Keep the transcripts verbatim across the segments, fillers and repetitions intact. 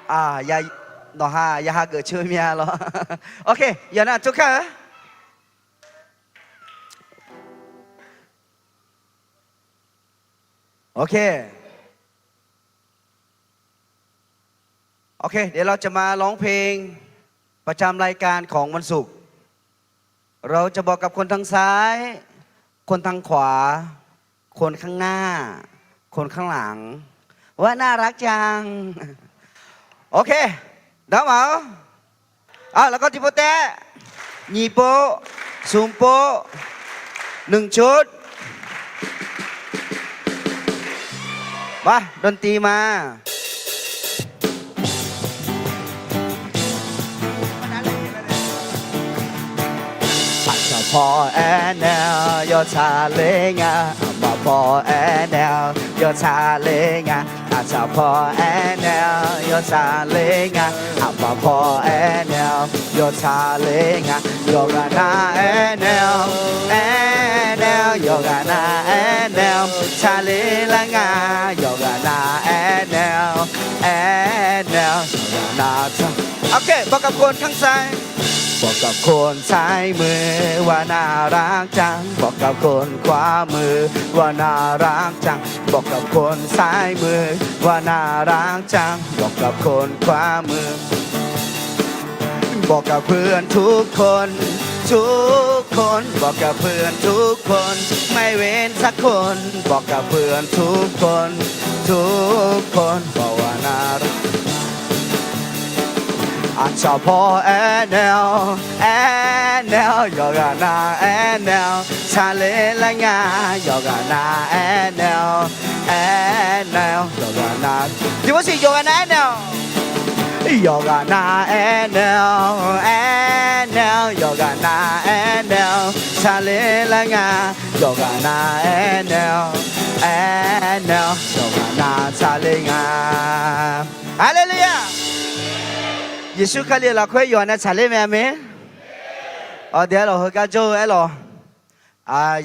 Nawqha ya hageuf coer mya lawr. Ok, yawqnan aqtur kar-eu. Ok. Ok,เดี๋ยวเราจะมาร้องเพลงประจำรายการของวันศุกร์ เราจะบอกกับคนทางซ้าย คนทางขวา คนข้างหน้า คนข้างหลัง ว่าน่ารักจัง โอเค ดาวเหมา อ่ะ แล้วก็ที่โป๊ะแต๊ะ หยี่โป๊ะ ศูนย์โป๊ะ หนึ่งชุด มา ดนตรีมา Aqcawq paw aernaeq-awr yawtsaq ler nga. Aqma paw aernaeq-awr yawtsaq ler nga. Aqcawq paw aernaeq-awr yawtsaq ler nga. Aqma paw aernaeq-awr yawtsaq ler nga. Yawqghaq nar aernaeq-awr, aernaeq-awr, yawqghaq nar aernaeq-awr tsaqler lar nga. Yawqghaq nar aernaeq-awr, aernaeq-awr, yawqghaq nar tsaq. Ok, บอกกับคนข้างซ้าย บอกกับคนซ้ายมือว่าน่ารักจัง บอกกับคนขวามือว่าน่ารักจัง บอกกับคนซ้ายมือว่าน่ารักจัง บอกกับคนขวามือ บอกกับเพื่อนทุกคน ทุกคน บอกกับเพื่อนทุกคน ไม่เว้นสักคน บอกกับเพื่อนทุกคน ทุกคน บอกว่าน่ารัก Aqcawq paw aernaeq-awr, aernaeq-awr, yawqghaq nar aernaeq-awr tsaqler lar nga. Yawqghaq nar aernaeq-awr, aernaeq-awr, yawqghaq nar, tiqpov siq yawqghaq nar aernaeq-awr, yawqghaq nar aernaeq-awr, aernaeq-awr, yawqghaq nar aernaeq-awr tsaqler lar nga. Yawqghaq nar aernaeq-awr, aernaeq-awr, yawqghaq nar tsaqler nga. Haleluya! Yeqsur Kali-euq lafkhoer yawqghaq nar tsaqler mae, aqmeq. Awq, deuq aerlawq heugar jawr-eu aerlawq,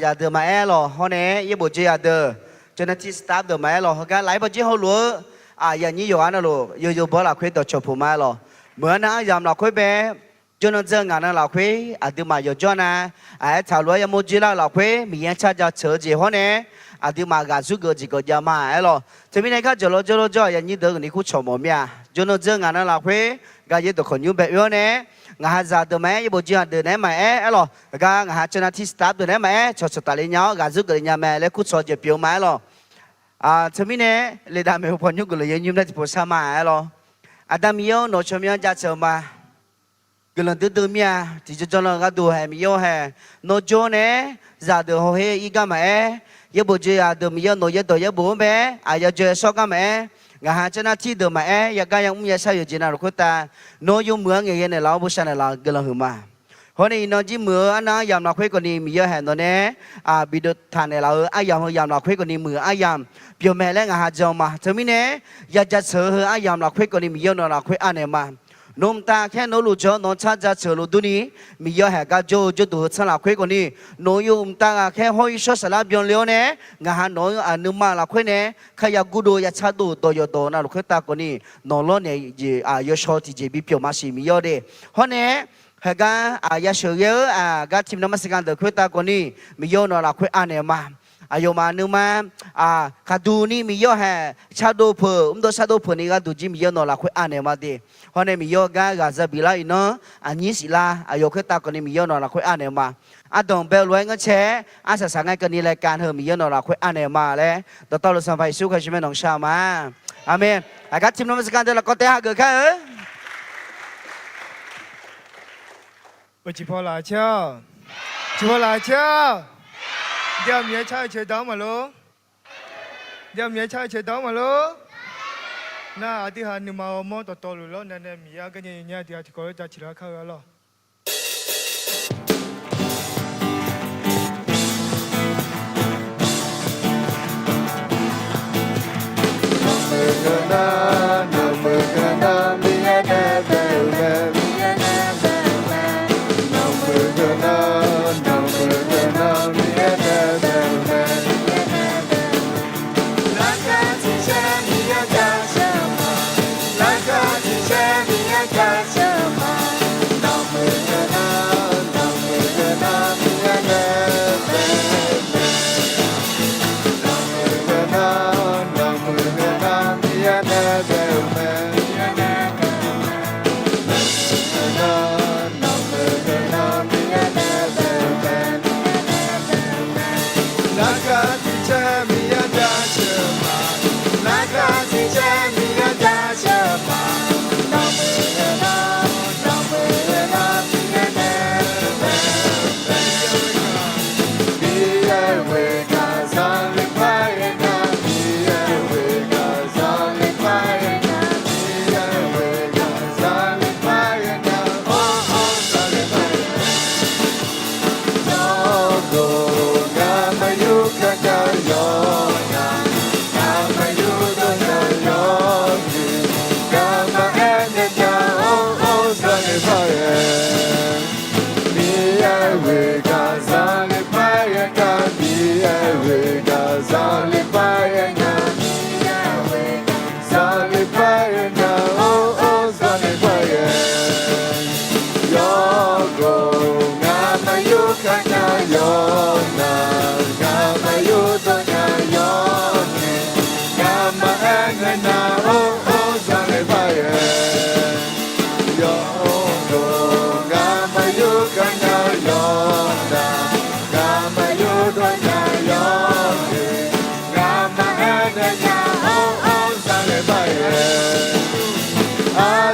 zaqdeuq maqaer lawq. Hawr nae yaerbof jeq zaqdeuq, เจ้าหน้าที่ staff deuq maqaer lawq. Heugar laf-aer bawjir hawluf-eu, aqyuif aqnyir yawqghaq navluf, yawzeu baw-aer lafkhoer dawqcawq puq ma aer lawq. Meuq-anr nar aryamq lafkhoer bae, jawrnan dzeur ngaq nan lafkhoer aqduimaf yawqjawr nav, aqaer taqlof-aer yamawr jir lar-eu lafkhoer Miqyaer-anr car jaceuq-eu jeq hawr nae, aqduimaf ghaq zurgeuf jeq geuf jav ma aer lawq. Teumirnae gar jawq lawr jawr lawr jawr aqyuif aqnyir deuq-eu ni kurcawq mawf mir-a. Jawrnan dzeur ngaq nan lafkhoer, gaq yaer dawqkawq nymr bae oe-awr nae, ngaq ha zaqdeuq maqaer, yaerbof jeq zaqdeuq naeq-aer maqaer aer lawq. Gar ngaq ha เจ้าหน้าที่ staff deuq naeq-aer maqaer, cawqcawq tafle nya-awr ghaq zurgeuf le nya mae laer kurcawq jeq pyeuf-eu ma aer lawq. Teumirnae, leqdaq maeqhu pawqnymr guiqlanq yaer nymr nar tiqpov shar ma aer lawq. Aqda Miqyaer-or, nawq tsawrmyanr jaceuq-eu ma. Guiqlanq duidui mir-a. Tiqjawr jawrnan gharduq haeq Miqyaer-or haeq, nawr jawr nae, zaqdeuq hawher-ir gar maqaer, yaerbof jeq zaqdeuq Miqyaer nawq yaerdawq yaerbof-anr bae, aqyawf jawr yashawr gar maqaer, ngaq ha เจ้าหน้าที่ deuq maqaer, yagar yamr yashar yawqjeq navluf khoertav, nawr yawmuiq-anr ngaeqghae naeqlaf-awr bosav naeqlaf-euq guiqlanq huiq ma. Hawr nae iqnan jir muiq-eu arnav aryamq lafkhoer khawfni Miqyaer haeq nawq nae bidov taq naeqlaf-euq aryamq heu yamq lafkhoer khawfni muiq-eu aryamq pyeufmae laer ngaq ha jan-eu ma. Teumirnae, ya jaceuq-eu heu aryamq lafkhoer khawfni Miqyaer nawq lafkhoer anaeq ma. Nawq mqtav khaer nawq luf jawr-awr nawq tsar jaceuq luf durni, Miqyaer haeq gar jawr-eu jawrduq heu tsanr lafkhoer khawfni, nawq-eu mqtav ghaqkhaer hawr-ir shawr saflar byanle-awr nae, ngaq ha nawq-eu aqnuima lafkhoer nae, kar ya gurdov ya tsardov-euq dawq yawqdawq navluf khoertav khawfni, nawq lawrnaeq jeq yawshaw tiqjeq bipyeuf ma siq Miqyaer-or de. Hawr nae, haeq gar aq ya sheuqghae-eu aq gar ทีมนมัสการ deuq khoertav khawfni, Miqyaer nawq lafkhoer anaeq ma. Aqyawfmaf nuima, aq, khaqduq ni Miqyaer haeq shardov peuq, mrdov shardov peuq ni gharduq jir Miqyaer nawq lafkhoer anaeq ma de. Hawr nae Miqyaer gar ghaq za biq lar iqnan, aqnyir siq lar aqyawf khoertav khawfni Miqyaer nawq lafkhoer anaeq ma. Ardanq bae-eu lof-aer ngeurcae-aer arsaq saq ngae keuvni laeqkaq heu Miqyaer nawq lafkhoer anaeq ma laer, dawqtawvluf Sanqpaq Yeqsur Kali-euq tsawrmyanr nawq-anr shar-eu ma. Aqmeq. Aqgar ทีมนมัสการ deuq lafkawv taef hageuf kar-eu. Uqcif paw laf caer-awq. Uqcif paw laf caer-awq. Ndia Miqyaer car-eu ceuq dawq-anr maqlor. Ndia Miqyaer car-eu ceuq dawq-anr maqlor. Nar aqdui haq nuima ghawrmawr dawqtawvluf lawrnaeq nae Miqyaer garnya nya aqdui haq tiqkawv-aer jaceuq lar kar-eu arlawq.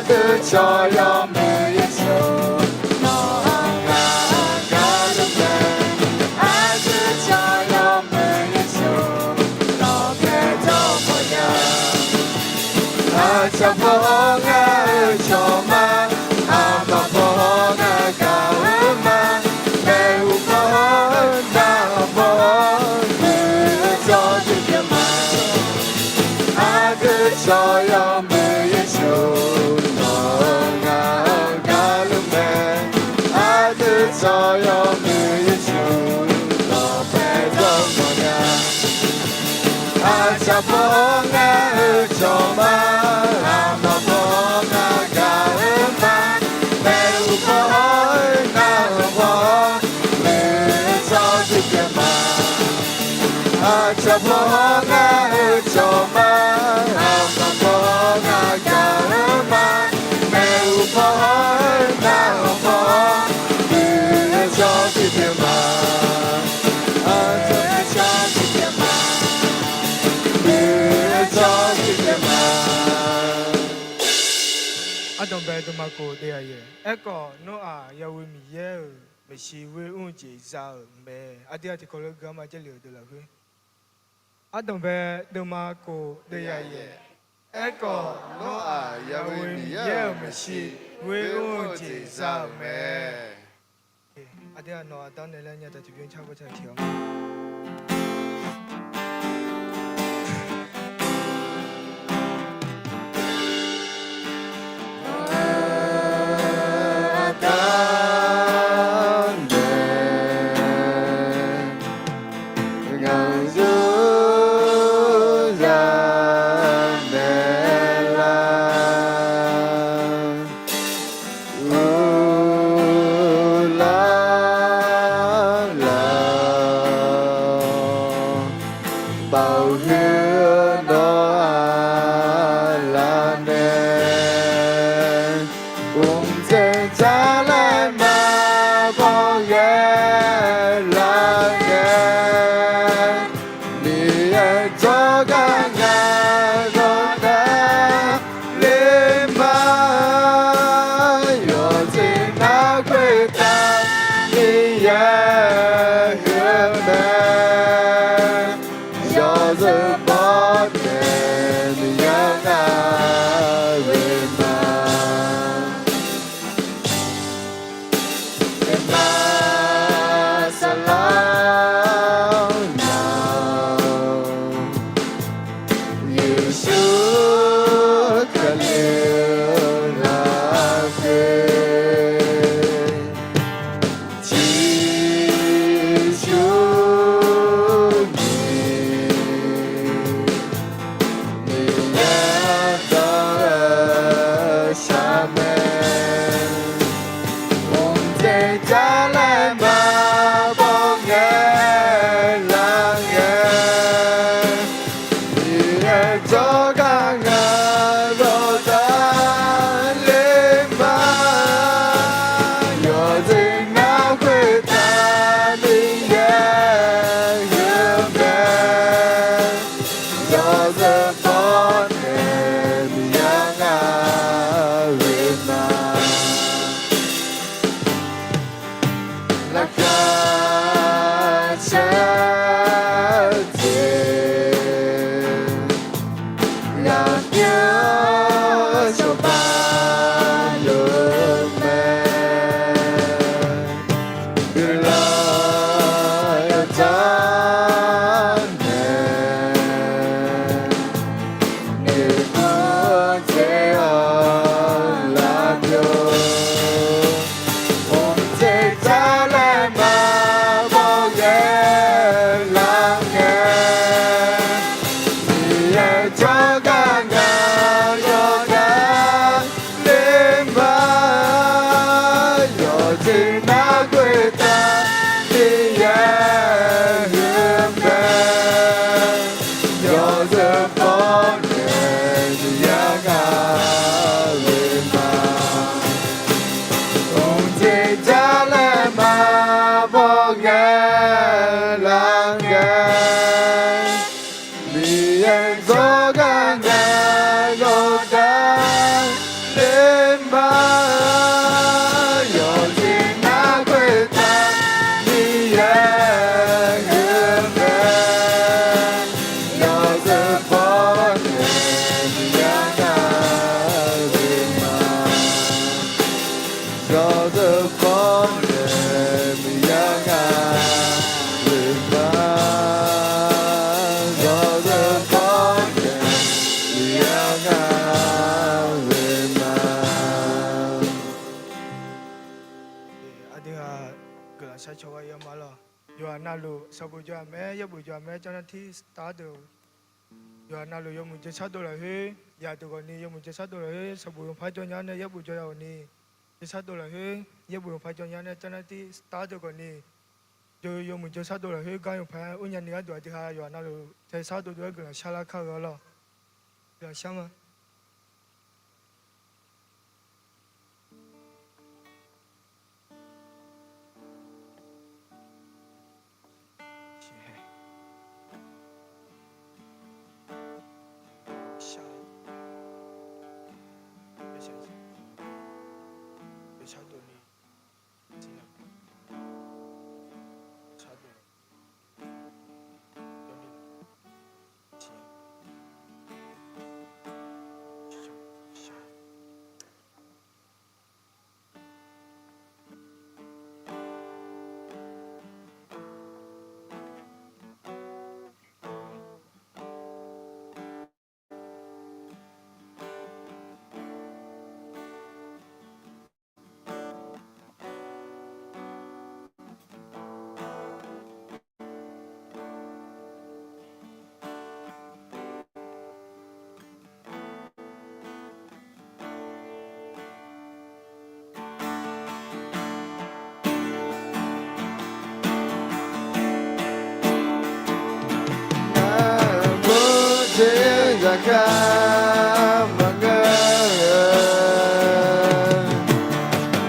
Aqdui cawq yawmuiq Yeqsur, nawq-anr ngar-anr gar luf mae. Aqdui cawq yawmuiq Yeqsur, nawq paeqdawr mawfnya. Aqcawq paw-awr ngar-eu cawq ma, aqma paw-awr ngar gaq-eu ma, maeqhu paw-awr ngar-anr paw-awr, muiq-eu tsawrjeuq pyeuf ma. Aqdui cawq yawmuiq Yeqsur, nawq-anr ngar-anr gar luf mae. Aqdui cawq yawmuiq Yeqsur, nawq paeqdawr mawfnya. Aqcawq paw-awr ngar-eu cawq ma, aqma paw-awr ngar gaq-eu ma, maeqhu paw-awr ngar-anr paw-awr, muiq-eu tsawrjeuq pyeuf ma. Aqcawq paw-awr ngar-eu cawq ma, aqma paw-awr ngar gaq-eu ma, maeqhu paw-awr ngar-anr paw-awr, muiq-eu tsawrjeuq pyeuf ma. Aqcawq-eu tsawrjeuq pyeuf ma, muiq-eu tsawrjeuq pyeuf ma. Ardanqbae deuvma khof deuvyaq yaeq. Aerkhawf, Nawr-aq, Yahweh Miqyaer-euq maeqshi ghoer mr-eu jeq za-euq mae. Aqdui-aq tiqkawv lof-aer gui-awr ma, Jarlif-euq deuq lafkhoer. Ardanqbae deuvma khof deuvyaq yaeq. Aerkhawf, Nawr-aq, Yahweh Miqyaer-euq maeqshi ghoer mr-eu jeq za-euq mae. Aqdui-aq nawq-aq dawr naeq laer nya taq tiqbyan car gawr car tiq-awr ma. Ngaq-euq zaq naeq lar, uqlar laf-awq. Baoq huiq-eu nawr aqlaf nae, mqdzaeq dzar laer maqbaw ghae lar ngae, Miqyaer jawrgar ngaq-anr dawqdaq ler ma. Yawqjeq nar khoertav Miqyaer huiq-eu mae. Yawzeu bawr nae Miqyaer ngar ghoe ma. Eqma saqlar nar, Yeqsur Kali lafkhoer ciqcurni Miqyaer dawq-eu shaq mae. Mqdzaeq dzar laer maqbaw ghae lar ngae, Miqyaer jawrgar ngaq-anr dawqdaq ler ma. Yawqjeq nar khoertav Miqyaer huiq-eu mae. Yawzeu bawr nae Miqyaer ngar ghoe ma. Lafkhoer caer jeq ghaqbymr cawba yawf mae. Guiqlanq yawdzanr nae noeqkeuv dzae-awr laf byov. Mqdzaeq dzar laer maqbaw ghae lar ngae, Miqyaer jawrgar ngaq-anr dawqdaq ler ma. Yawqjeq nar khoertav Miqyaer huiq-eu mae. Yawzeu bawr nae Miqyaer ngar ghoe ma. Mqdzaeq dzar laer maqbaw ghae lar ngae, Miqyaer jawrgar ngaq-anr dawqdaq ler Aqcawq ghaq yawma lawq. Yawqha navluf sanqbof jawr-aq mae, yaerbof jawr-aq mae, เจ้าหน้าที่ staff deuq-or, yawqha navluf yawmuiq jawr shardov lafkhoer, yadeuq ghawqni yawmuiq jawr shardov lafkhoer, sanqbof yawqpar jawr nya nae yaerbof jawr ya ghawqni, jawr shardov lafkhoer, yaerbof yawqpar jawr nya nae เจ้าหน้าที่ staff deuq ghawqni, jawr yawmuiq jawr shardov lafkhoer gar yawqpar ur nya ni gharduq aqdui ha yawqha navluf tae shardov dov-aer guiqlanq sharlar kar-eu-awr lawq. Guiqlanq shar ma. Ngar murder zaqkhav maqngeur-eu,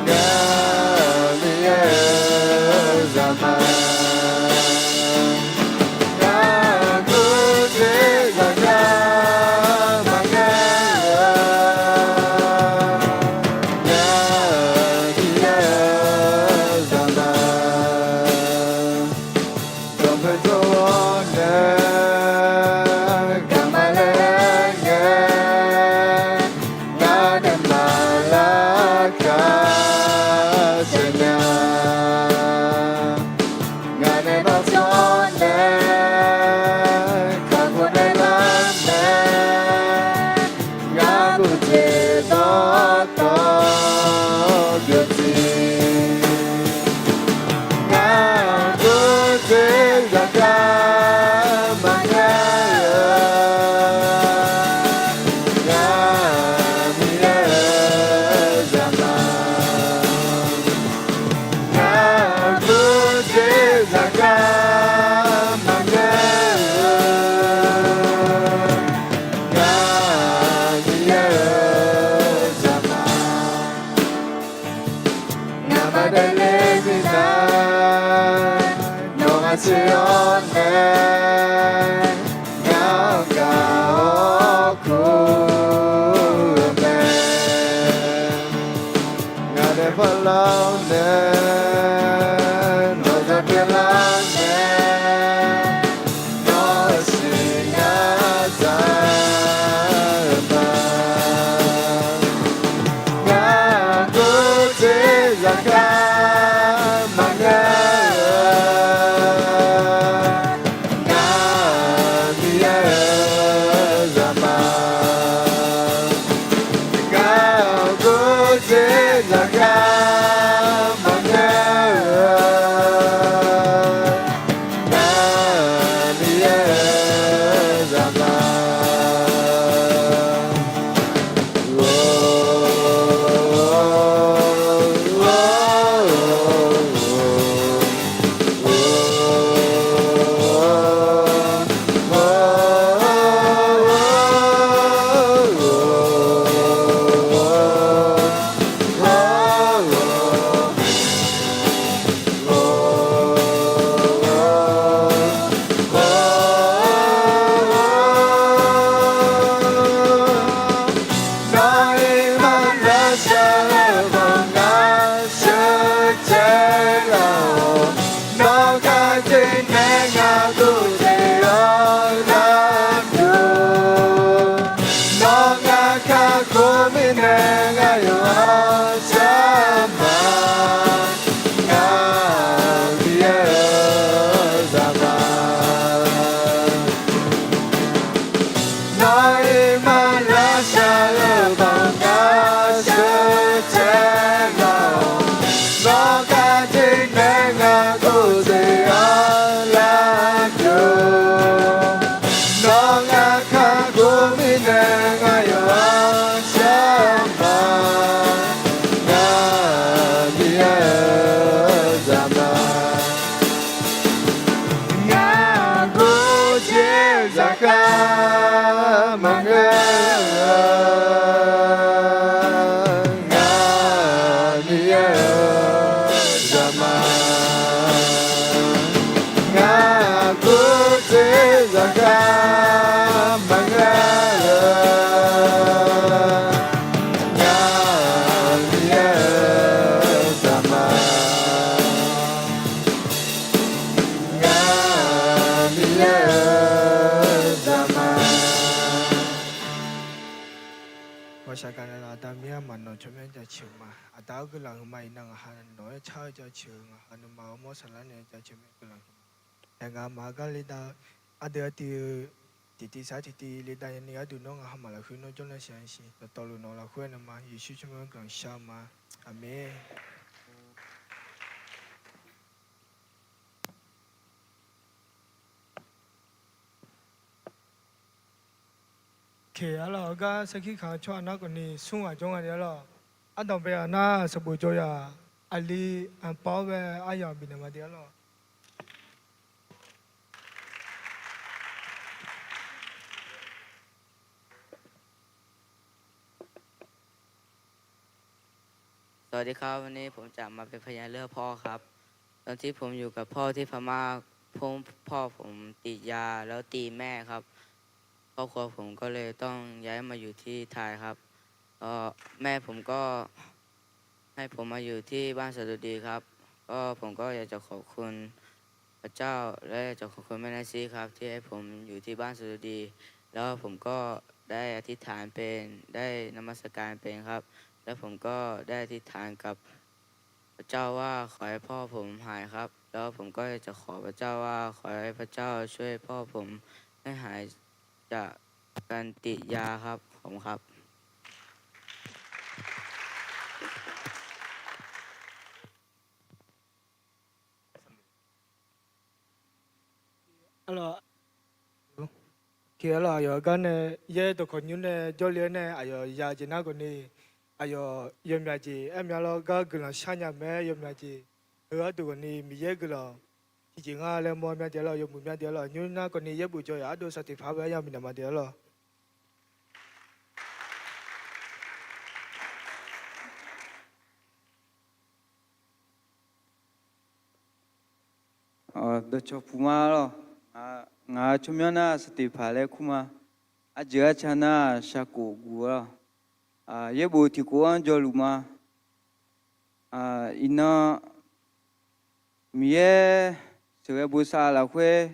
ngar Miqyaer-euq zaqma. Ngar murder zaqkhav maqngeur-eu, ngar Miqyaer-euq zaqma. Dawqpoeq dawq-awr nae gaqma laer ngae, ngar daefmaf lar kar saef nya. Ngaq nae nawr tsawrnae kakhof naeq lar nae, ngar guvjeq dawqtawv byovtiq. Ngar guvjeq zaqkhav maqngeur-eu, ngar Miqyaer-euq zaqma. Ngar guvjeq zaqkhav maqngeur-eu, ngar Miqyaer-euq zaqma. Ngaq maqdaef ler bi nar, nawq ngaq tser-awr nae, ngar gaq-awr kur-eu mae. Ngaq nae parlar-awr nae, nawq-anr pyeuflar nae, nawr-euq siqnya dzaq-eu ma. Ngar guvjeq zaqkhav maqngeur-eu, ngar Miqyaer-euq zaqma. Ngar guvjeq zaqkhav Gaqnaeq laf Aqda Miqyaer-aq, maqnawq tsawrmyanr jaceuq-eu ma. Aqda-awr guiqlanq huiqma. Iqnan ngaq ha nawq-aer car-eu jaceuq-eu, ngaq ha nuima-eu mawr saqlar nae jaceuq mae guiqlanq huiqma. Aer, ngaq maqgaq le dav-eu ardeuv artiv-eu tiqtiv sar tiqtiv le dav nyani gharduq nawr ngaq ha maqlafkhoer nawr jawrnae shaq-a siq. Dawqtawvluf nawq lafkhoer-aer nuima Yeqsur tsawrmyanr guiqlanq shar-eu ma. Aqmeq. Ke arlawq, heugar sarkir kaq-eu tsawrhaq nar khawfni smr ghaq jawr nga de arlawq. Ardanq bae-aq nar sanqbof jawr yaq, aqli anqpar-awr bae aryamq bifnaeq ma de arlawq. สวัสดีครับ วันนี้ผมจะมาเป็นพยานเรื่องพ่อครับ ตอนที่ผมอยู่กับพ่อที่พม่า พ่อ พ่อผมติดยาแล้วตีแม่ครับ ครอบครัวผมก็เลยต้องย้ายมาอยู่ที่ไทยครับ ก็แม่ผมก็ให้ผมมาอยู่ที่บ้านสะดุดีครับ ก็ผมก็อยากจะขอบคุณพระเจ้า และอยากจะขอบคุณแม่แนนซี่ครับ ที่ให้ผมอยู่ที่บ้านสะดุดี แล้วผมก็ได้อธิษฐานเป็น ได้นมัสการเป็นครับ แล้วผมก็ได้อธิษฐานกับพระเจ้าว่าขอให้พ่อผมหายครับ แล้วผมก็อยากจะขอพระเจ้าว่าขอให้พระเจ้าช่วยพ่อผมให้หายจากการติดยาครับ ขอบคุณครับ Arlawq, aqyawf gar nae yaer dawqkawq nymr nae jawrle-awr nae aqyawf ya jeq nar khawfni, aqyawf yawmyaq jeq aer mya lawr, gar guiqlanq sharnya mae-aer yawmyaq jeq. Heu gharduq khawfni Miqyaer guiqlanq tiqjeq nga laer mawr mya de arlawq, yawmuiq mya de arlawq. Nymr nar khawfni yaerbof jawr yaq ardov saqteq paq-aer aryamq bifnaeq ma de arlawq. Dawqcawq puq ma lawq. Ngaq-euq tsawrmyanr nar saqteq paq laer kur ma. Arjeuq arca nar shaqkof guq-awr, yaerbof tiqkhof-anr jawrluf ma. Iqnan Miqyaer sheuqghae bosav lafkhoer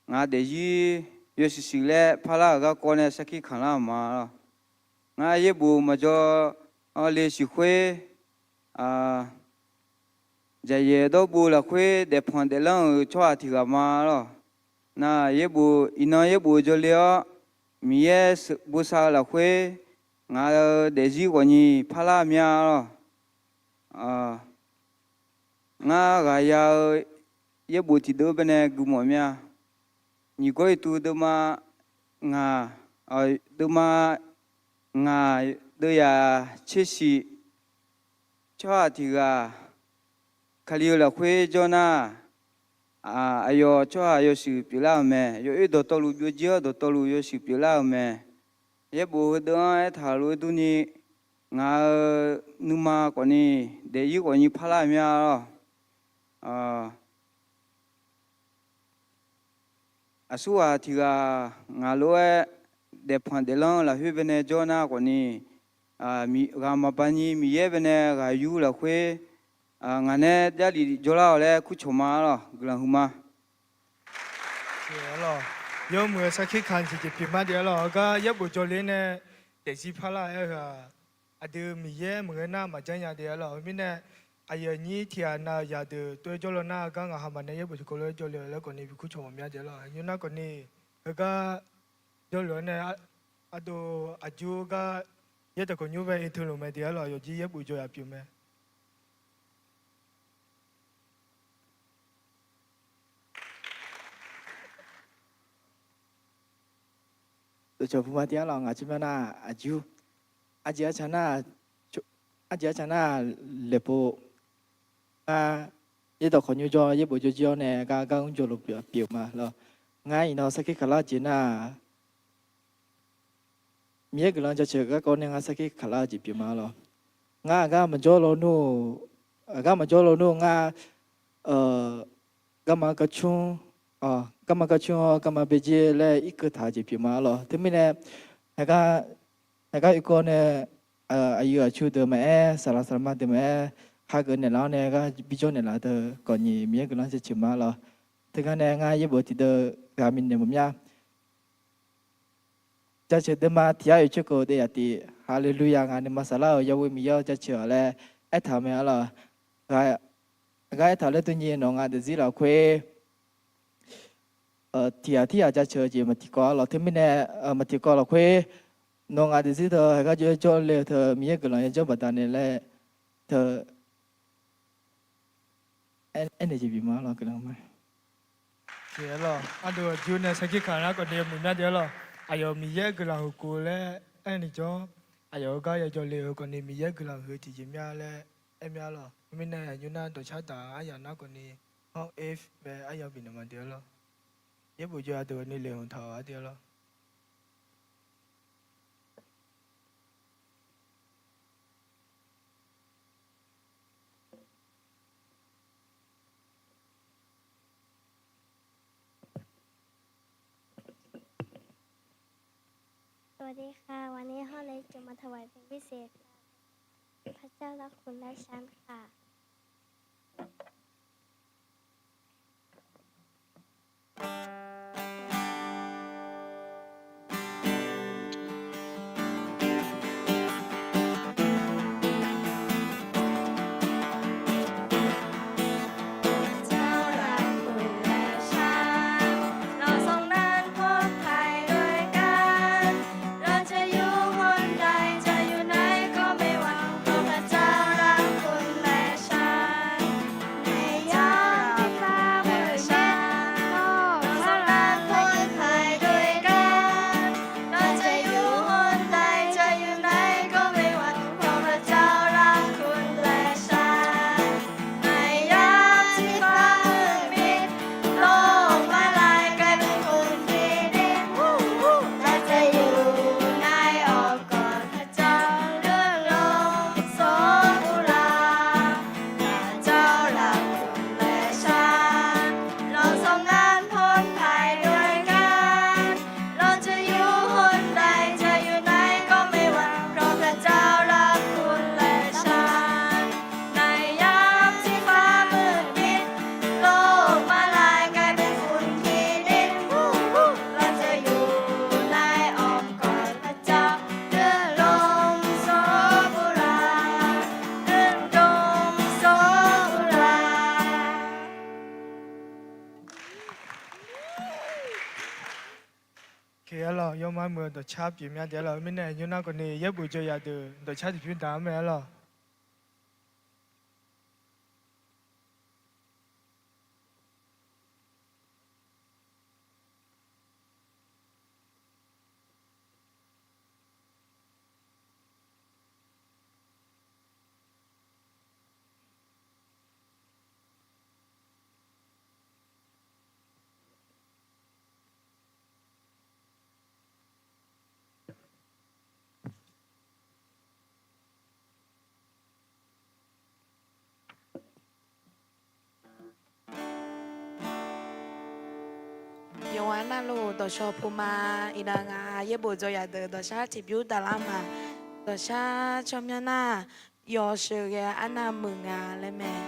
ngaq daefzir yawshuif shuif laer parlar-euq garkawv nae sarkir kaqlar-euq ma lawq. Ngar yaerbof maqjawr le siq khoer, jaqyaef dawrbov lafkhoer daefpanq daeflanr-euq tsawrhaq tiq ghaq ma lawq. Nar yaerbof, iqnan yaerbof jawrle-awr, Miqyaer sheuq bosav-eu lafkhoer ngaq-euq daefzir ghawqnyi parlar mya lawq. Ngar ghaqya-eu yaerbof tiqdeuv baenae guimawf mya. Nyiq gawr iqtuv deuvma ngaq, deuvma ngaq, deuvyaq tser shiq tsawrhaq tiq ghaq Kali-eu lafkhoer jawr nar, aqyawf tsawrhaq yawshuif pyeuflar-euq mae. Yawoer dawqtawvluf byovjir-awr dawqtawvluf yawshuif pyeuflar-euq mae. Yaerbof heudeuv-anr aertaq-euq lof-aer durni, ngaq-euq nuima khawfni daefzir ghawqnyi parlar mya lawq. Aqsurghaq tiq ghaq ngaq lof-aer daefpanq daeflanr-eu lafkhoer baenae jawr nar khawfni, ghaq maqbani Miqyaer baenae ghaq yur lafkhoer, ngaq nae Jarlif jawrlar-awq laer kurcawq ma lawq. Guiqlanq huiqma. Yawmuiq-eu sarkir kaq jeq jeq pyeuf ma de arlawq. Heugar yaerbof jawrle nae daefzir parlar-aer heu-aq, aqdui Miqyaer maqngeur nar maqjanr nya de arlawq. Heumirnae, aqyuif aqnyir tiq ghaq nav-eu zaqdeuq tov-aer jawrlaw nar, heugar ngaq ha maqnae yaerbof tiqkawv lof-aer jawrle-eu laer khawfni bi kurcawq mawf mya de arlawq. Nymr nar khawfni, heugar jawrle-awr nae, ardov aqjur gar yaerdawq kawq nymr bae irteu luf mae de arlawq. Yawqjir yaerbof jawr yaf pyeuf mae. Dawqcawq puq ma de arlawq. Ngaq tsawrmyanr nar aqjur, arjeq arca nar, arjeq arca nar laeqpov ngar yaerdawq kawq nymr jawr yaerbof jawrjir-awr nae gar gar mr jawrluf pyeuf ma lawq. Ngar iqnan sarkir kaqlar-eu jeq nar, Miqyaer guiqlanq jaceuq garkawv nae ngar sarkir kaqlar-eu jeq pyeuf ma lawq. Ngar aqgar maqjawr lawnmr-eu, aqgar maqjawr lawnmr-eu ngar, garma garcmr, garma garcmr-awr garma baejer laer irkeuv taq-eu jeq pyeuf ma lawq. Teumirnae, aqgar irkawv nae, aqyuif aqtsu deuq maqaer, saqlaq saqlaq ma deuq maqaer, hageuf naeqlaf-awr nae gar bijawr naeqlaf deuq khawfni Miqyaer guiqlanq jaceuq ma lawq. Teugar nae ngar yaerbof tiqdeuv ghaq minaeq mawf mya. jaceuq deuvma tiq yar oeq coer keuv-eu daef yaf tif, Haleluya, ngaq nuima saflar-euq yawghoe Miqyaer-awr jaceuq-awq laer aertaq-eu mae arlawq. Ghaq aertaq laer teunyir nawq ngaq daefzir lafkhoer tiq ghaq tir ghaq jaceuq-eu jeq maqtiqkawv arlawq. Teumirnae maqtiqkawv lafkhoer nawq ngaq daefzir teu haiq gar jov-aer jawrle-eu teu Miqyaer guiqlanq yajawr baqdanae laer teu aernaeq jeq bif ma arlawq. Guiqlanq ma. Ardov aqjox nae sarkir kaq nar khawfni muiq mya de arlawq. Aqyawf Miqyaer guiqlanq huiqkov laer aernaeq jawr, aqyawf-euq gar yajawr le-eu khawfni Miqyaer guiqlanq huiq-eu tiqjeq mya laer aer mya arlawq. Khoermirnae aqjox nar dawqcar daq aryaq nar khawfni hawr ef bae aryaq bifnaeq ma de arlawq. Yaerbof jawr yadeuq ni le hmq taq-awq arde arlawq. สวัสดีค่ะ วันนี้ห้องเรียนจะมาถวายเพลงพิเศษค่ะ พระเจ้ารักคุณและฉันค่ะ Arlawq, yawmar muiq-eu dawqcar pyeuf mya de arlawq. Mirnae nymr nar khawfni yaerbof jawr yadeuq dawqcar tiqbymr daq-ar mae arlawq. Yawqha navluf dawqshawq puq ma. Iqnan ngaq yaerbof jawr yadeuq dawqshar tiqbymr daqlar ma. Dawqshar tsawrmyanr nar, yawsheuqghae arnav muiq nga laer mae.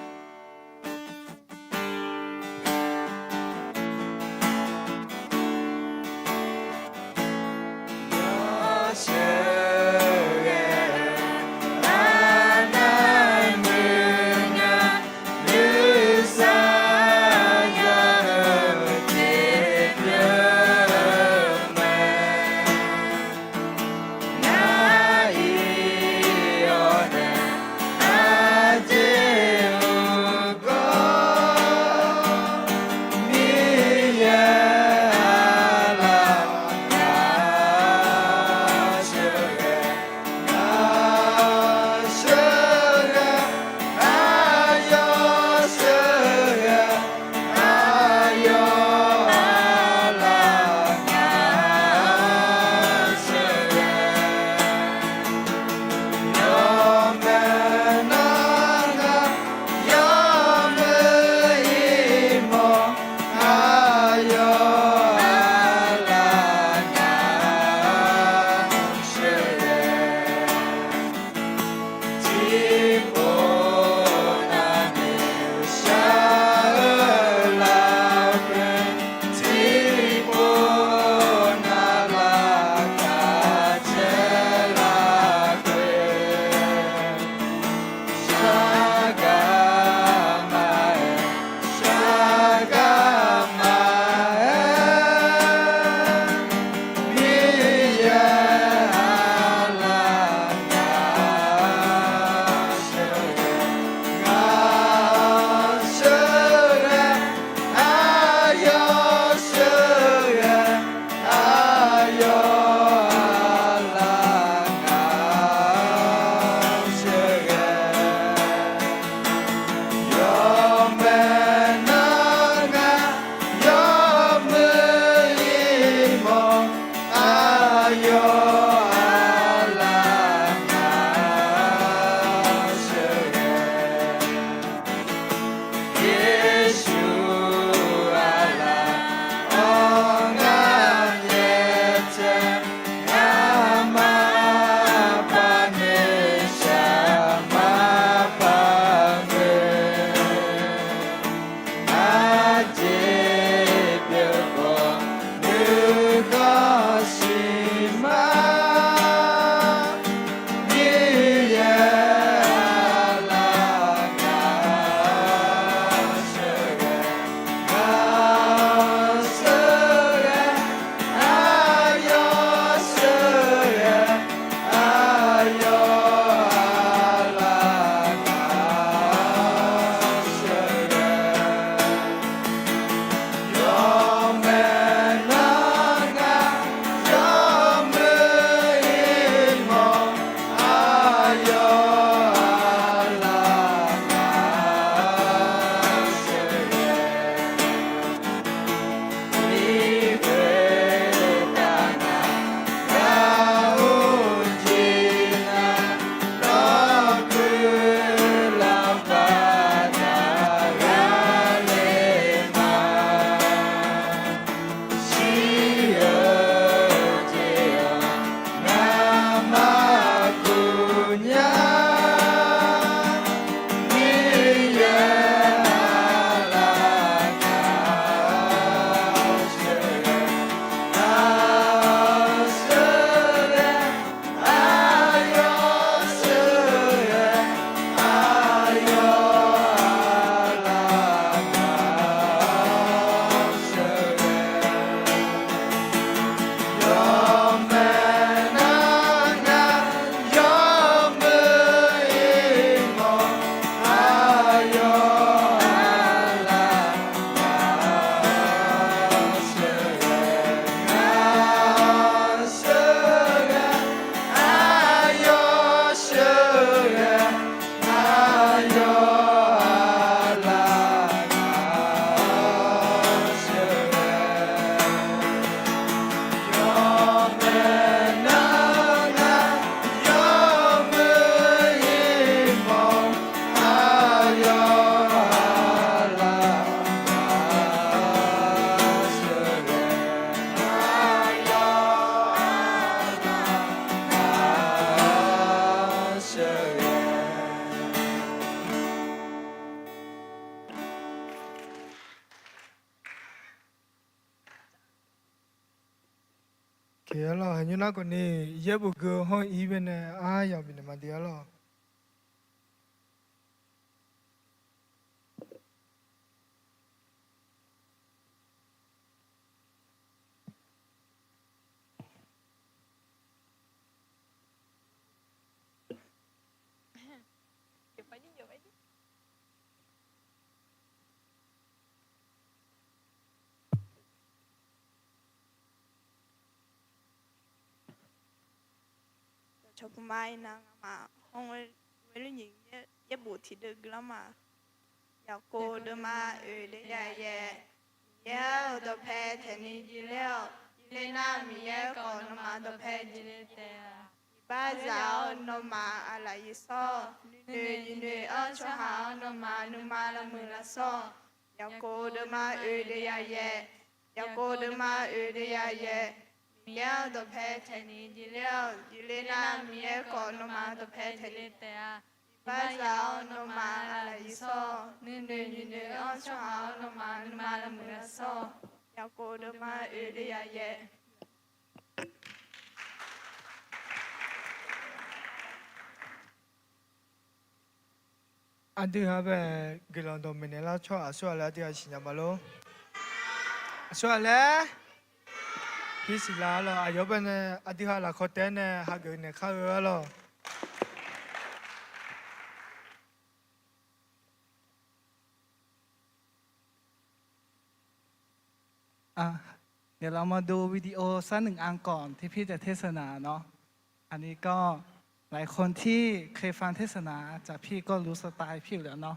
Oke arlawr, haqnymr nar khawf ni yaerbof geu-eu hawr-ir bae nae aryaq bifnaeq ma de arlawr. Cawqpuq ma iqnan ngamaf hawr-eu ghoer lor nyiq yaerbof tiqdeuv guiqlanq ma. Yaqkov deuvma oeq deuv yayaeq. Miqyaer-euq dawqpae taeqni jir ler-awq. Jir ler nar Miqyaer khawf nawmaf dawqpae jir ler taef-a. Iqbaxzaq-awr nawmaf aqlaf yif sawr-awq. Nuinoeq nyiq noeq-anr tsawrhaq-awr nawmaf nuima lafmuiq lafsawr-awq. Yaqkov deuvma oeq deuv yayaeq. Yaqkov deuvma oeq deuv yayaeq. Miqyaer-euq dawqpae taeqni jir ler-awq. Jir ler nar Miqyaer khawf nawmaf dawqpae taeq ler taef-a. Iqbaxzaq-awr nawmaf aqlaf yif sawr-awq. Nuinoeq nyiq noeq-anr tsawrhaq-awr nawmaf nuima lafmuiq lafsawr-awq. Yaqkov deuvma oeq deuv yayaeq. Aqdui ha bae guiqlanq dawq maeqnaeq lar tsawrhaq aqsur ghaq laer aqdui ha siqnya ma lor. Aqsur ghaq laer, pirsiq la arlawr. Aqyawf bae nae aqdui ha lafkawq taef-aer nae hageuf naeq kar-eu arlawr. อ่ะ เดี๋ยวเรามาดูวิดีโอสักหนึ่งอันก่อนที่พี่จะเทศนาเนาะ อันนี้ก็หลายคนที่เคยฟังเทศนาจากพี่ก็รู้สไตล์พี่อยู่แล้วเนาะ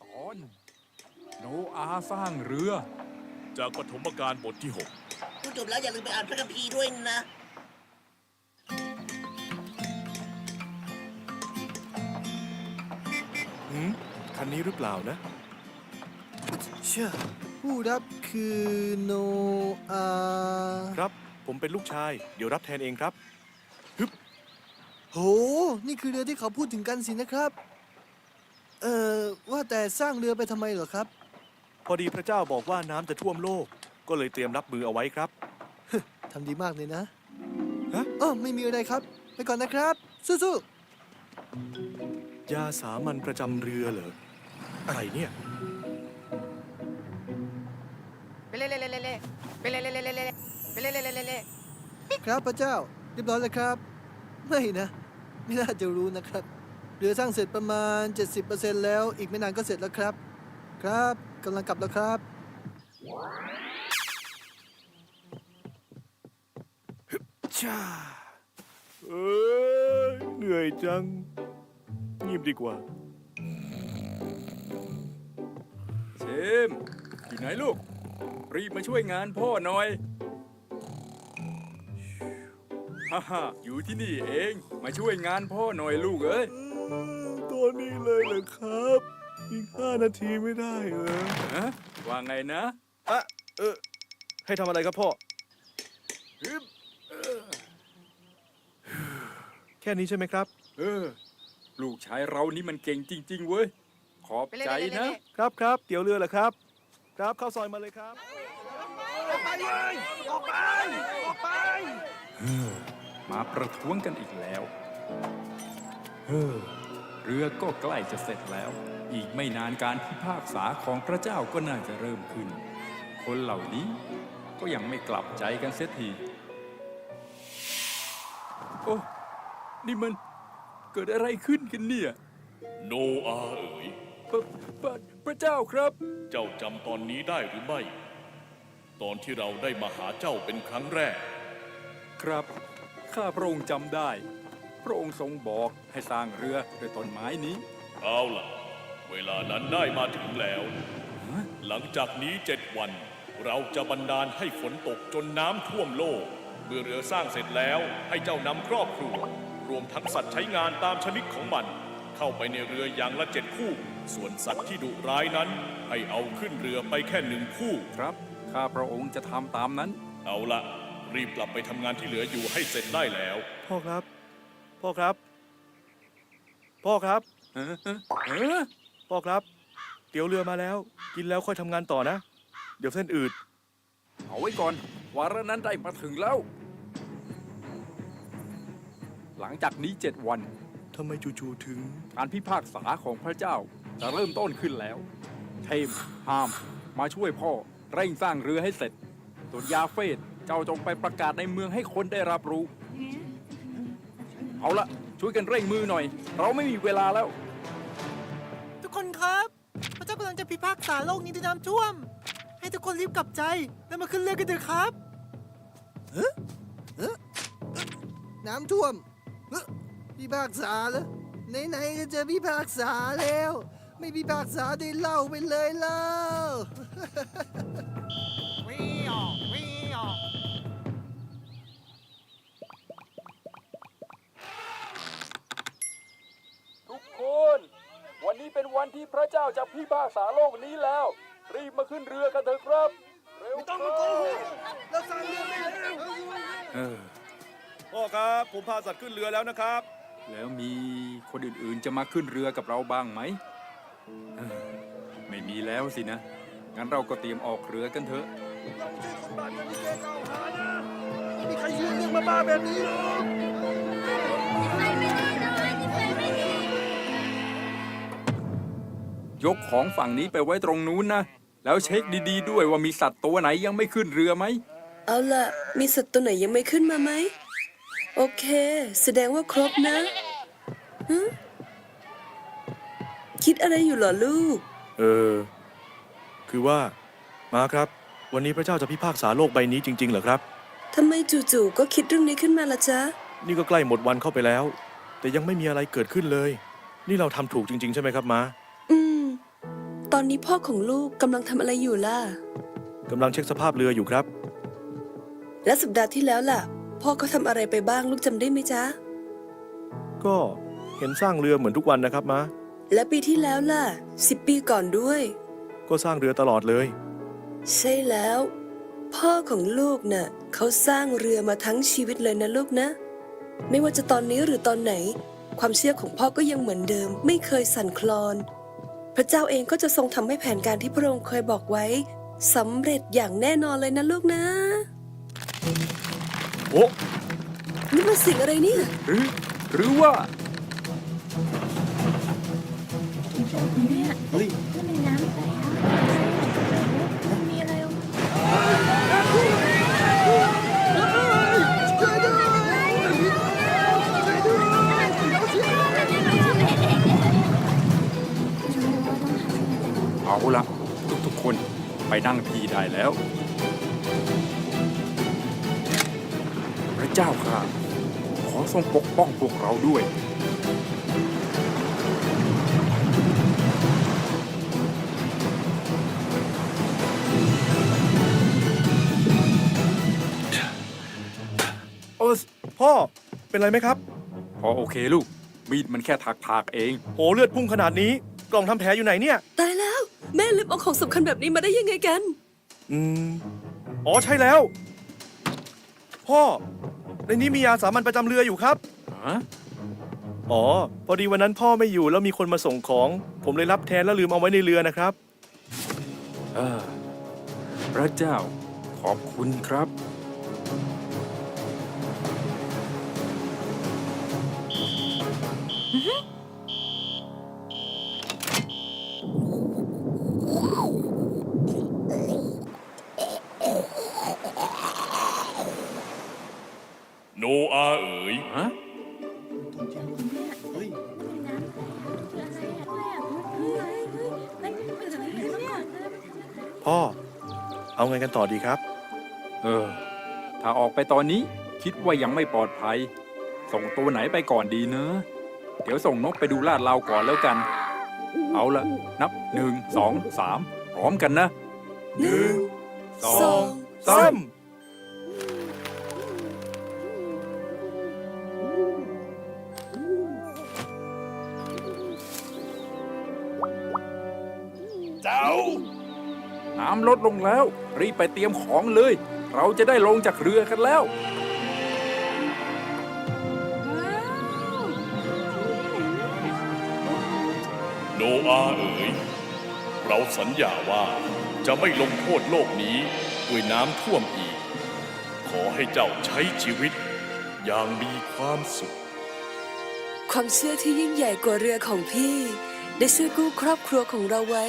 ตอน โนอาห์สร้างเรือ จากปฐมกาลบทที่หก ดูจบแล้วอย่าลืมไปอ่านพระคัมภีร์ด้วยนะ หืม คันนี้หรือเปล่านะ เชื่อ ผู้รับคือโนอาห์ ครับ ผมเป็นลูกชาย เดี๋ยวรับแทนเองครับ ฮึบ โห นี่คือเรือที่เขาพูดถึงกันสินะครับ เอ่อ ว่าแต่สร้างเรือไปทำไมเหรอครับ พอดีพระเจ้าบอกว่าน้ำจะท่วมโลก ก็เลยเตรียมรับมือเอาไว้ครับ ทำดีมากเลยนะ ฮะ อ้อ ไม่มีอะไรครับ ไปก่อนนะครับ สู้ๆ ยาสามัญประจำเรือเหรอ อะไรเนี่ย ครับพระเจ้า เรียบร้อยแล้วครับ ไม่นะ ไม่น่าจะรู้นะครับ เรือสร้างเสร็จประมาณ เจ็ดสิบเปอร์เซ็นต์ แล้ว อีกไม่นานก็เสร็จแล้วครับ ครับ กำลังกลับแล้วครับ เอ้ย เหนื่อยจัง งีบดีกว่า เจมส์ อยู่ไหนลูก รีบมาช่วยงานพ่อหน่อย ฮ่าฮ่า อยู่ที่นี่เอง มาช่วยงานพ่อหน่อยลูกเอ้ย อืม ตอนนี้เลยเหรอครับ อีกห้านาทีไม่ได้เหรอ ฮะ ว่าไงนะ อะ เออ ให้ทำอะไรครับพ่อ แค่นี้ใช่ไหมครับ เออ ลูกชายเรานี่มันเก่งจริงๆ เว้ย ขอบใจนะ ครับ ครับ เตี๋ยวเรือเหรอครับ ครับ เข้าซอยมาเลยครับ ออกไปเลย ออกไป ออกไป มาประท้วงกันอีกแล้ว เฮ้อ เรือก็ใกล้จะเสร็จแล้ว อีกไม่นานการพิพากษาของพระเจ้าก็น่าจะเริ่มขึ้น คนเหล่านี้ก็ยังไม่กลับใจกันเสียที โอ้ นี่มันเกิดอะไรขึ้นกันเนี่ย โนอาห์เอ๋ย พระ พระ พระเจ้าครับ เจ้าจำตอนนี้ได้หรือไม่ ตอนที่เราได้มาหาเจ้าเป็นครั้งแรก ครับ ข้าพระองค์จำได้ พระองค์ทรงบอกให้สร้างเรือด้วยต้นไม้นี้ เอาล่ะ เวลานั้นได้มาถึงแล้ว ฮะ หลังจากนี้เจ็ดวัน เราจะบันดาลให้ฝนตกจนน้ำท่วมโลก เมื่อเรือสร้างเสร็จแล้ว ให้เจ้านำครอบครัว รวมทั้งสัตว์ใช้งานตามชนิดของมัน เข้าไปในเรืออย่างละเจ็ดคู่ ส่วนสัตว์ที่ดุร้ายนั้น ให้เอาขึ้นเรือไปแค่หนึ่งคู่ ครับ ข้าพระองค์จะทำตามนั้น เอาละ รีบกลับไปทำงานที่เหลืออยู่ให้เสร็จได้แล้ว พ่อครับ พ่อครับ พ่อครับ เออ เออ เออ พ่อครับ เตี๋ยวเรือมาแล้ว กินแล้วค่อยทำงานต่อนะ เดี๋ยวเส้นอืด เอาไว้ก่อน วาระนั้นได้มาถึงแล้ว หลังจากนี้เจ็ดวัน ทำไมจู่ๆถึง การพิพากษาของพระเจ้าจะเริ่มต้นขึ้นแล้ว เชม ฮาม มาช่วยพ่อเร่งสร้างเรือให้เสร็จ ส่วนยาเฟส เจ้าจงไปประกาศในเมืองให้คนได้รับรู้ เอาละ ช่วยกันเร่งมือหน่อย เราไม่มีเวลาแล้ว ทุกคนครับ พระเจ้ากำลังจะพิพากษาโลกนี้ด้วยน้ำท่วม ให้ทุกคนรีบกลับใจ แล้วมาขึ้นเรือกันเถอะครับ เฮ้อ เฮ้อ น้ำท่วม เฮ้อ พิพากษาเหรอ ไหนๆก็จะพิพากษาแล้ว ไม่พิพากษาได้เล่าไปเลยเล่า ทุกคน วันนี้เป็นวันที่พระเจ้าจะพิพากษาโลกนี้แล้ว รีบมาขึ้นเรือกันเถอะครับ เร็วครับ เออ พ่อครับ ผมพาสัตว์ขึ้นเรือแล้วนะครับ แล้วมีคนอื่นๆจะมาขึ้นเรือกับเราบ้างไหม เออ ไม่มีแล้วสินะ งั้นเราก็เตรียมออกเรือกันเถอะ เราไม่ใช่คนบาปอย่างที่แกกล่าวหานะ ไม่มีใครเชื่อเรื่องบ้าๆแบบนี้หรอก ยกของฝั่งนี้ไปไว้ตรงนู้นนะ แล้วเช็คดีๆด้วยว่ามีสัตว์ตัวไหนยังไม่ขึ้นเรือไหม เอาล่ะ มีสัตว์ตัวไหนยังไม่ขึ้นมาไหม โอเค แสดงว่าครบนะ ฮะ คิดอะไรอยู่เหรอลูก เออ คือว่า ม้าครับ วันนี้พระเจ้าจะพิพากษาโลกใบนี้จริงๆเหรอครับ ทำไมจู่ๆก็คิดเรื่องนี้ขึ้นมาล่ะจ๊ะ นี่ก็ใกล้หมดวันเข้าไปแล้ว แต่ยังไม่มีอะไรเกิดขึ้นเลย นี่เราทำถูกจริงๆใช่ไหมครับม้า อืม ตอนนี้พ่อของลูกกำลังทำอะไรอยู่ล่ะ กำลังเช็คสภาพเรืออยู่ครับ และสัปดาห์ที่แล้วล่ะ พ่อเขาทำอะไรไปบ้างลูกจำได้ไหมจ๊ะ ก็เห็นสร้างเรือเหมือนทุกวันนะครับม้า และปีที่แล้วล่ะ สิบปีก่อนด้วย ก็สร้างเรือตลอดเลย ใช่แล้ว พ่อของลูกน่ะ เขาสร้างเรือมาทั้งชีวิตเลยนะลูกนะ ไม่ว่าจะตอนนี้หรือตอนไหน ความเชื่อของพ่อก็ยังเหมือนเดิม ไม่เคยสั่นคลอน พระเจ้าเองก็จะทรงทำให้แผนการที่พระองค์เคยบอกไว้สำเร็จอย่างแน่นอนเลยนะลูกนะ โอ้ นี่มันเสียงอะไรเนี่ย หรือ หรือว่า เนี่ย เฮ้ย นั่นมันน้ำใสอะ มันมีอะไรออกมา เอาละ ทุกๆคน ไปนั่งที่ได้แล้ว พระเจ้าข้า ขอทรงปกป้องพวกเราด้วย เออ พ่อ เป็นไรไหมครับ พอโอเคลูก มีดมันแค่ถากๆเอง โห เลือดพุ่งขนาดนี้ กล่องทำแผลอยู่ไหนเนี่ย ตายแล้ว แม่ลืมเอาของสำคัญแบบนี้มาได้ยังไงกัน อืม อ๋อ ใช่แล้ว พ่อ ในนี้มียาสามัญประจำเรืออยู่ครับ ฮะ อ๋อ พอดีวันนั้นพ่อไม่อยู่แล้วมีคนมาส่งของ ผมเลยรับแทนแล้วลืมเอาไว้ในเรือนะครับ เออ พระเจ้า ขอบคุณครับ โนอาห์เอ๋ย ฮะ พ่อ เอาไงกันต่อดีครับ เออ ถ้าออกไปตอนนี้ คิดว่ายังไม่ปลอดภัย ส่งตัวไหนไปก่อนดีเนอะ เดี๋ยวส่งนกไปดูลาดราวก่อนแล้วกัน เอาละ นับ หนึ่ง สอง สาม พร้อมกันนะ หนึ่ง สอง สาม เจ้า หา น้ำลดลงแล้ว รีบไปเตรียมของเลย เราจะได้ลงจากเรือกันแล้ว โนอาห์เอ๋ย เราสัญญาว่าจะไม่ลงโทษโลกนี้ด้วยน้ำท่วมอีก ขอให้เจ้าใช้ชีวิตอย่างมีความสุข ความเชื่อที่ยิ่งใหญ่กว่าเรือของพี่ ได้ช่วยกู้ครอบครัวของเราไว้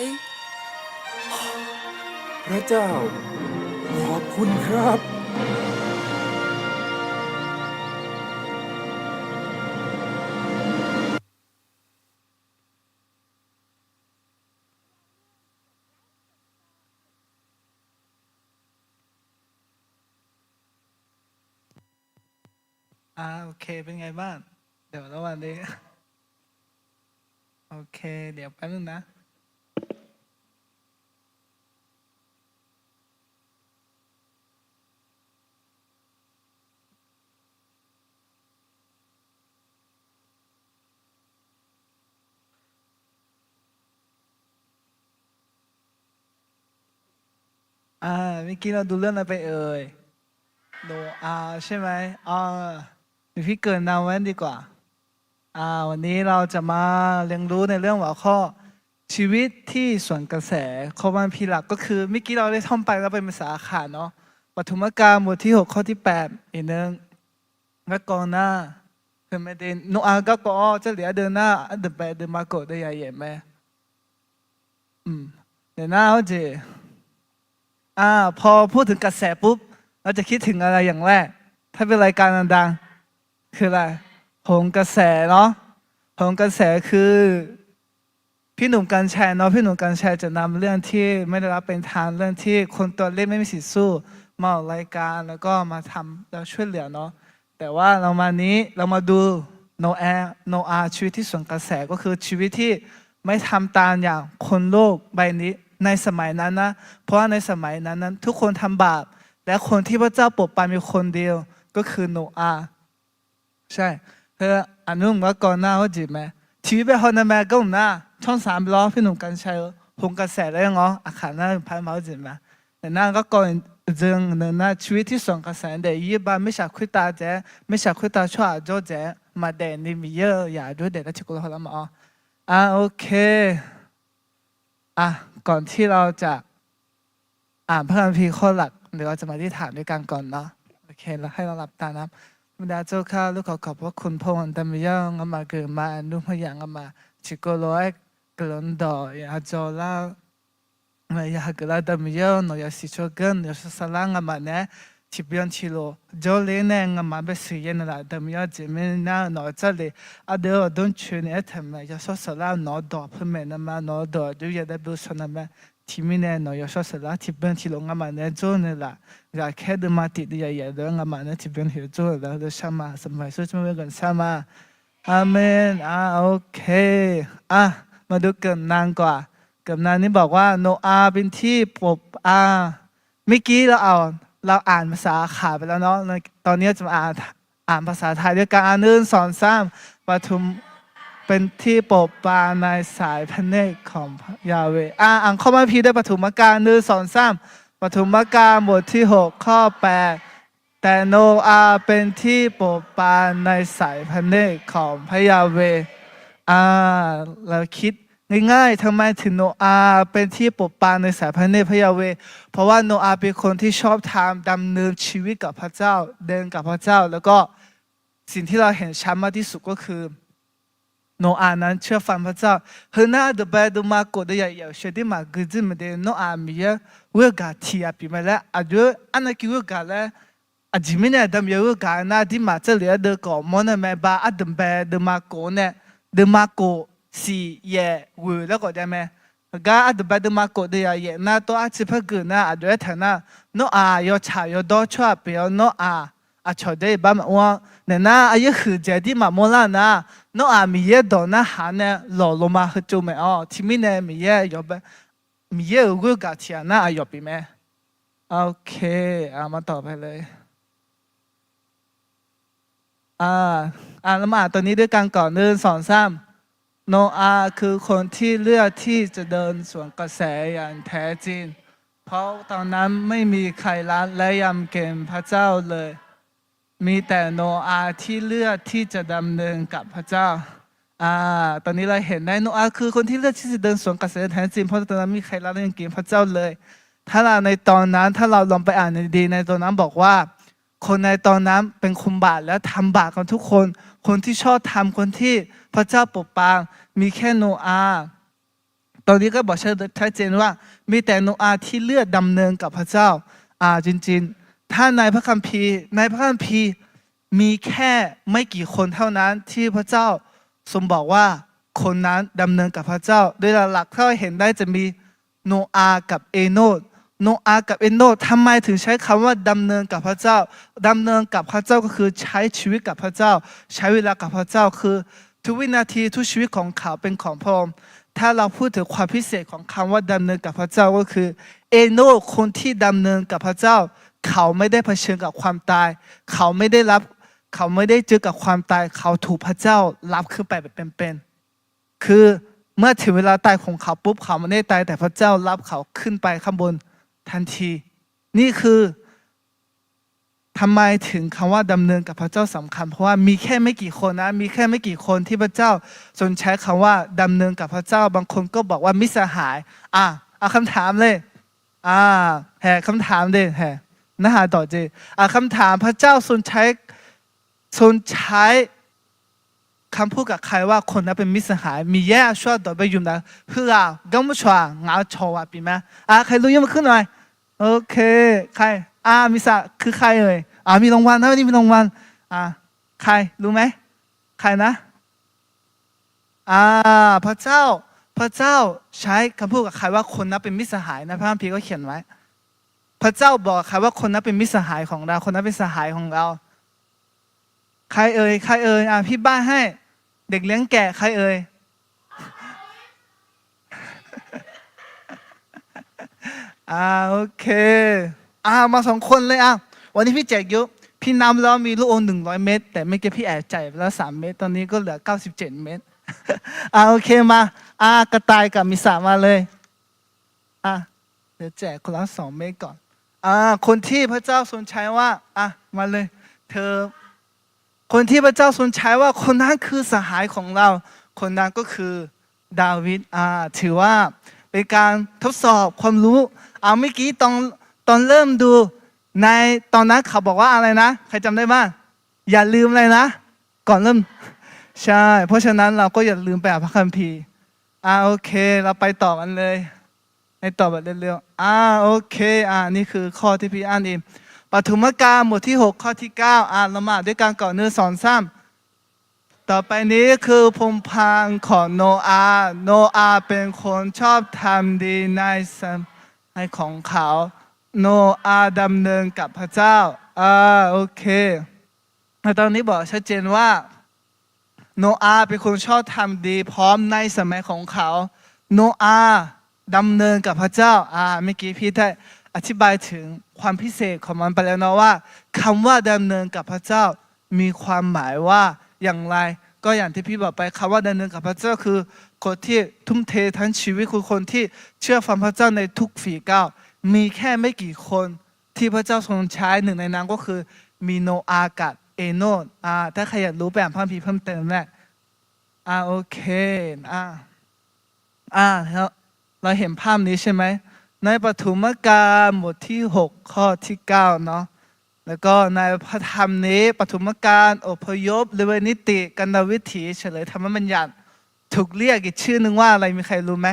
พระเจ้า ขอบคุณครับ อ่า โอเค เป็นไงบ้าง เดี๋ยวระหว่างนี้ โอเค เดี๋ยวแป๊บนึงนะ อ่า เมื่อกี้เราดูเรื่องอะไรไปเอ่ย โนอาห์ใช่ไหม อ่า เดี๋ยวพี่เกริ่นนำไว้ดีกว่า อ่า วันนี้เราจะมาเรียนรู้ในเรื่องหัวข้อ ชีวิตที่สวนกระแส ข้อพระคัมภีร์หลักก็คือ เมื่อกี้เราได้ท่องไปแล้วเป็นภาษาอาหรับเนาะ ปฐมกาลบทที่หก ข้อที่แปด อีกหนึ่ง garkawv nar, โนอาห์ garkawv-awr, jarlif ardeuv nar, aqduimaf aqduimaf khof deuv yaf yaef mae. อืม เดี๋ยวนะ เอาจริง อ่า พอพูดถึงกระแสปุ๊บ เราจะคิดถึงอะไรอย่างแรก ถ้าเป็นรายการดังๆ คืออะไร โหนกระแสเนาะ โหนกระแสคือ พี่หนุ่มกรรชัยเนาะ พี่หนุ่มกรรชัยจะนำเรื่องที่ไม่ได้รับเป็นธรรม เรื่องที่คนตัวเล็กไม่มีสิทธิ์สู้ มาออกรายการ แล้วก็มาทำ แล้วช่วยเหลือเนาะ แต่ว่าเรามานี้ เรามาดูโนแอห์ โนอาห์ ชีวิตที่สวนกระแส ก็คือชีวิตที่ไม่ทำตามอย่างคนโลกใบนี้ ในสมัยนั้นนะ เพราะว่าในสมัยนั้นนั้น ทุกคนทำบาป และคนที่พระเจ้าโปรดปรานมีคนเดียว ก็คือโนอาห์ ใช่ เออ อ่านนุ่มก็กรหน้าเขาจีบไหม ชีวิตแบบเขานั้นไหม ก็ผมหน้า ช่องสามไปล้อพี่หนุ่มกรรชัย โหนกระแสแล้วยังเหรอ อ่ะ ขาดหน้าพายมาเขาจีบไหม แต่หน้าก็กรเจิงเนินหน้า ชีวิตที่สวนกระแส แต่ยี่บ้านไม่ฉาบขึ้นตาแจ๊ ไม่ฉาบขึ้นตาชั่วอาจจะแจ๊ มาแดดในมีเยอะ อย่าด้วยแดดและที่กูรอแล้วมาอ๋อ อ่ะ โอเค อ่ะ ก่อนที่เราจะ อ่านพระคัมภีร์ข้อหลัก เดี๋ยวเราจะมาอธิษฐานด้วยกันก่อนเนาะ โอเค เราให้เราหลับตานะครับ พระบิดาเจ้าข้า ลูกขอขอบพระคุณพระองค์ ตามยอด งามาเกิดมา อนุพยา งามา ชิโกโลเอก เกิดล้นดอก อาจอล่า yahaq geuflar dawqmuiq-anr nawq yasiq tsawrganr nawq yawshawr saflar ngamaf naeq-aer tiqbyan tiqlof jawrler nae ngamaf bae siqyaer naeqlaf dawqmuiq-anr jeq mirnae nar nawq-euq jarlif ardeuv-awr dmrcoeni aertaq mae. Yawshawr saflar nawq-eu dawq peumaeq navma nawq-eu dawq aqjox yadav beu shawq navma tiqmirnae nawq yawshawr saflar tiqbyan tiqlof ngamaf naeq-aer jawr naeqlaf ghaqkhaer deuvma tiqdui yaf yaf deuq-aer ngamaf naeq-aer tiqbyan tiqlof jawr-euq laer deuq shar ma. Sanqpaq Yeqsur tsawrmyanr ghanqshar ma. Aqmeq. Aq, oke. Aq, maqdui geufnan gawq-aq, geufnan ni bawq gar โนอาห์ เป็นที่โปรดปราน เมื่อกี้เราอ่าน เราอ่านภาษาอาหรับไปแล้วเนาะ ตอนนี้จะมาอ่าน อ่านภาษาไทยด้วยกัน อ่ะ หนึ่ง สอง สาม ปฐม เป็นที่โปรดปรานในสายพระเนตรของยาห์เวห์ อ่ะ อ่านข้อพระคัมภีร์ด้วย ปฐมกาล หนึ่ง สอง สาม ปฐมกาลบทที่หก ข้อแปด แต่โนอาห์เป็นที่โปรดปรานในสายพระเนตรของพระยาห์เวห์ อ่า เราคิดง่ายๆ ทำไมถึงโนอาห์เป็นที่โปรดปรานในสายพระเนตรพระยาห์เวห์ เพราะว่าโนอาห์เป็นคนที่ชอบธรรม ดำเนินชีวิตกับพระเจ้า เดินกับพระเจ้า แล้วก็สิ่งที่เราเห็นชัดมากที่สุดก็คือ โนอาห์นั้นเชื่อฟังพระเจ้า Heu nar aqduq bae deuvma khof deuq yaf yaf-euq shaevdir maqgui dzir mae de. Nawr-aq Miqyaer ghoer gaq tiq ghaq pyeuf mae laer aqjox arnavkiv ghoer gaq laer aqjeq mirnae dawq Miqyaer ghoer gaq nar dirmaf tsaevlef ardeuv khawf mawr nae mae ba aqduq bae deuvma khof-anr nae deuvma khof siq yaef ghoeq laer khawf jav mae. Heugar aqduq bae deuvma khof deuq yaf yaef nar tawr arciv par geuq nar aqjox aertaq nar, nawr-aq yawtsaq yawdawr tsawrhaq pyeuf-awr nawr-aq aqcawq dzaer-iq bar maqmr-anr naeq nar aryaer huiqdzaeq dirmaf mawrlar-euq nar, nawr-aq Miqyaer dawq narhaq-anr nae lawqloma heutsov maeq-awr tiqmirnae Miqyaer yawbae Miqyaer-euq ghoer gaq tiq ghaq nar aqyawf pyeuf mae. Oke, aqma tawq pae le. Aq, aqma tawq ni deuv kan kawq หนึ่ง สอง สาม โนอาห์คือคนที่เลือกที่จะเดินสวนกระแสอย่างแท้จริง เพราะตอนนั้นไม่มีใครละและยำเกรงพระเจ้าเลย มีแต่โนอาห์ที่เลือกที่จะดำเนินกับพระเจ้า อ่า ตอนนี้เราเห็นได้โนอาห์คือคนที่เลือกที่จะเดินสวนกับสายเดินแท้จริง เพราะตอนนั้นไม่มีใครละและยำเกรงพระเจ้าเลย ถ้าเราในตอนนั้น ถ้าเราลองไปอ่านในดีในตอนนั้นบอกว่า คนในตอนนั้นเป็นคนบาปและทำบาปกันทุกคน คนที่ชอบธรรม คนที่พระเจ้าปกปัก มีแค่โนอาห์ ตอนนี้ก็บอกชัดเจนว่า มีแต่โนอาห์ที่เลือกดำเนินกับพระเจ้า อ่า จริงๆ ถ้าในพระคัมภีร์ ในพระคัมภีร์ มีแค่ไม่กี่คนเท่านั้นที่พระเจ้าทรงบอกว่า คนนั้นดำเนินกับพระเจ้า โดยหลักๆ ถ้าเราเห็นได้จะมีโนอาห์กับเอโนค โนอาห์กับเอโนค ทำไมถึงใช้คำว่าดำเนินกับพระเจ้า ดำเนินกับพระเจ้าก็คือใช้ชีวิตกับพระเจ้า ใช้เวลากับพระเจ้า คือทุกวินาทีทุกชีวิตของเขาเป็นของพระองค์ ถ้าเราพูดถึงความพิเศษของคำว่าดำเนินกับพระเจ้าก็คือ เอโนคคนที่ดำเนินกับพระเจ้า เขาไม่ได้เผชิญกับความตาย เขาไม่ได้รับ เขาไม่ได้เจอกับความตาย เขาถูกพระเจ้ารับขึ้นไปแบบเป็นๆ คือเมื่อถึงเวลาตายของเขาปุ๊บ เขาไม่ได้ตาย แต่พระเจ้ารับเขาขึ้นไปข้างบนทันที นี่คือ ทำไมถึงคำว่าดำเนินกับพระเจ้าสำคัญ เพราะว่ามีแค่ไม่กี่คนนะ มีแค่ไม่กี่คนที่พระเจ้าทรงใช้คำว่าดำเนินกับพระเจ้า บางคนก็บอกว่ามิตรสหาย อ่ะ เอาคำถามเลย อ่า แห่คำถามดิ แห่ นะฮะ ต่อจี อ่ะ คำถาม พระเจ้าทรงใช้ ทรงใช้คำพูดกับใครว่าคนนั้นเป็นมิตรสหาย Miqyaer aqsur aqdawq bae ymq-a, heughaq ganrmr cawq-aq ngaq-eu cawq ghaq pyeuf mae. อ่ะ ใครรู้ยกมือขึ้นหน่อย โอเค ใคร อ่ะ มีสะ คือใครเอ่ย อ่ะ มีรางวัลนะ วันนี้มีรางวัล อ่ะ ใครรู้ไหม ใครนะ อ่า พระเจ้า พระเจ้าใช้คำพูดกับใครว่าคนนั้นเป็นมิตรสหายนะ พระคัมภีร์ก็เขียนไว้ พระเจ้าบอกกับใครว่าคนนั้นเป็นมิตรสหายของเรา คนนั้นเป็นสหายของเรา ใครเอ่ย ใครเอ่ย อ่ะ พี่ใบ้ให้ เด็กเลี้ยงแกะ ใครเอ่ย อ่า โอเค อ่า มาสองคนเลย อ่ะ วันนี้พี่แจกเยอะ พี่นับแล้วมีลูกอมหนึ่งร้อยเม็ด แต่เมื่อกี้พี่แอบจ่ายไปแล้วสามเม็ด ตอนนี้ก็เหลือเก้าสิบเจ็ดเม็ด อ่ะ โอเค มา อ่ะ กระต่ายกับมีสะมาเลย อ่ะ เดี๋ยวแจกคนละสองเม็ดก่อน อ่า คนที่พระเจ้าทรงใช้ว่า อ่ะ มาเลย เธอ คนที่พระเจ้าทรงใช้ว่าคนนั้นคือสหายของเรา คนนั้นก็คือดาวิด อ่า ถือว่าเป็นการทดสอบความรู้ อ่า เมื่อกี้ตอน ตอนเริ่มดู ในตอนนั้นเขาบอกว่าอะไรนะ ใครจำได้บ้าง อย่าลืมอะไรนะ ก่อนเริ่ม ใช่ เพราะฉะนั้นเราก็อย่าลืมไปอ่านพระคัมภีร์ อ่า โอเค เราไปต่อกันเลย ให้ตอบแบบเร็วๆ อ่า โอเค อ่า นี่คือข้อที่พี่อ้างอิง ปฐมกาลบทที่หก ข้อที่เก้า อ่า เรามาอ่านด้วยกันก่อน หนึ่ง สอง สาม ต่อไปนี้คือพงศ์พันธุ์ของโนอาห์ โนอาห์เป็นคนชอบธรรมดีในสมัยของเขา โนอาห์ดำเนินกับพระเจ้า อ่า โอเค ตอนนี้บอกชัดเจนว่า โนอาห์เป็นคนชอบธรรมดีพร้อมในสมัยของเขา โนอาห์ดำเนินกับพระเจ้า อ่า เมื่อกี้พี่ได้อธิบายถึงความพิเศษของมันไปแล้วเนาะ ว่าคำว่าดำเนินกับพระเจ้ามีความหมายว่าอย่างไร ก็อย่างที่พี่บอกไป คำว่าดำเนินกับพระเจ้าคือคนที่ทุ่มเททั้งชีวิต คือคนที่เชื่อฟังพระเจ้าในทุกฝีก้าว มีแค่ไม่กี่คนที่พระเจ้าทรงใช้ หนึ่งในนั้นก็คือมีโนอาห์กับเอโนค อ่า ถ้าใครอยากรู้ไปอ่านพระคัมภีร์เพิ่มเติมได้ อ่า โอเค อ่า อ่า แล้วเราเห็นภาพนี้ใช่ไหม ในปฐมกาลบทที่หก ข้อที่เก้า เนาะ แล้วก็ในพระธรรมนี้ ปฐมกาล อพยพ เลวียนิติ กัณฑวิถี เฉลยธรรมบัญญัติ ถูกเรียกอีกชื่อนึงว่าอะไร มีใครรู้ไหม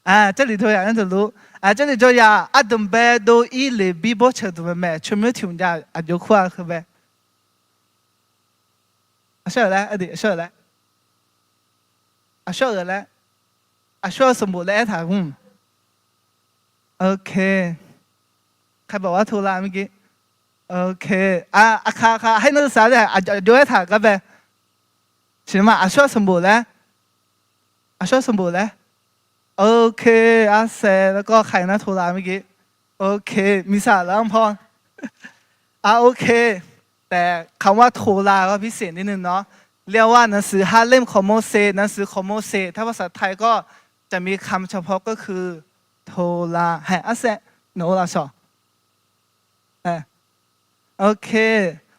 อ่า เจ้าหลีโจยาน่าจะรู้ อ่า เจ้าหลีโจยา aqdmq bae dov-ir Leqbir bawrtsaeq dmq mae mae, tsawrmyanr tiq mq jav aqjox kur-a heu bae. Aqshawr-euq laer, aqshawr-euq laer, aqshawr-euq laer, aqshawr-eu sanqbof laer aertaq-eu. โอเค ใครบอกว่าโทรลาเมื่อกี้ โอเค อ่ะ อ่ะ ค่ะ ค่ะ ให้นักศึกษาเนี่ย อ่ะ เดี๋ยวให้ถามกันไป ใช่ไหม aqshawr-eu sanqbof laer, aqshawr-eu sanqbof laer. โอเค arsaeq แล้วก็ใครนะโทรลาเมื่อกี้ โอเค มีสาระพอ อ่ะ โอเค แต่คำว่าโทรลาก็พิเศษนิดนึงเนาะ เรียกว่าหนังสือห้าเล่มของโมเสส หนังสือของโมเสส ถ้าภาษาไทยก็จะมีคำเฉพาะก็คือโทรลา แห่ arsaeq โอเค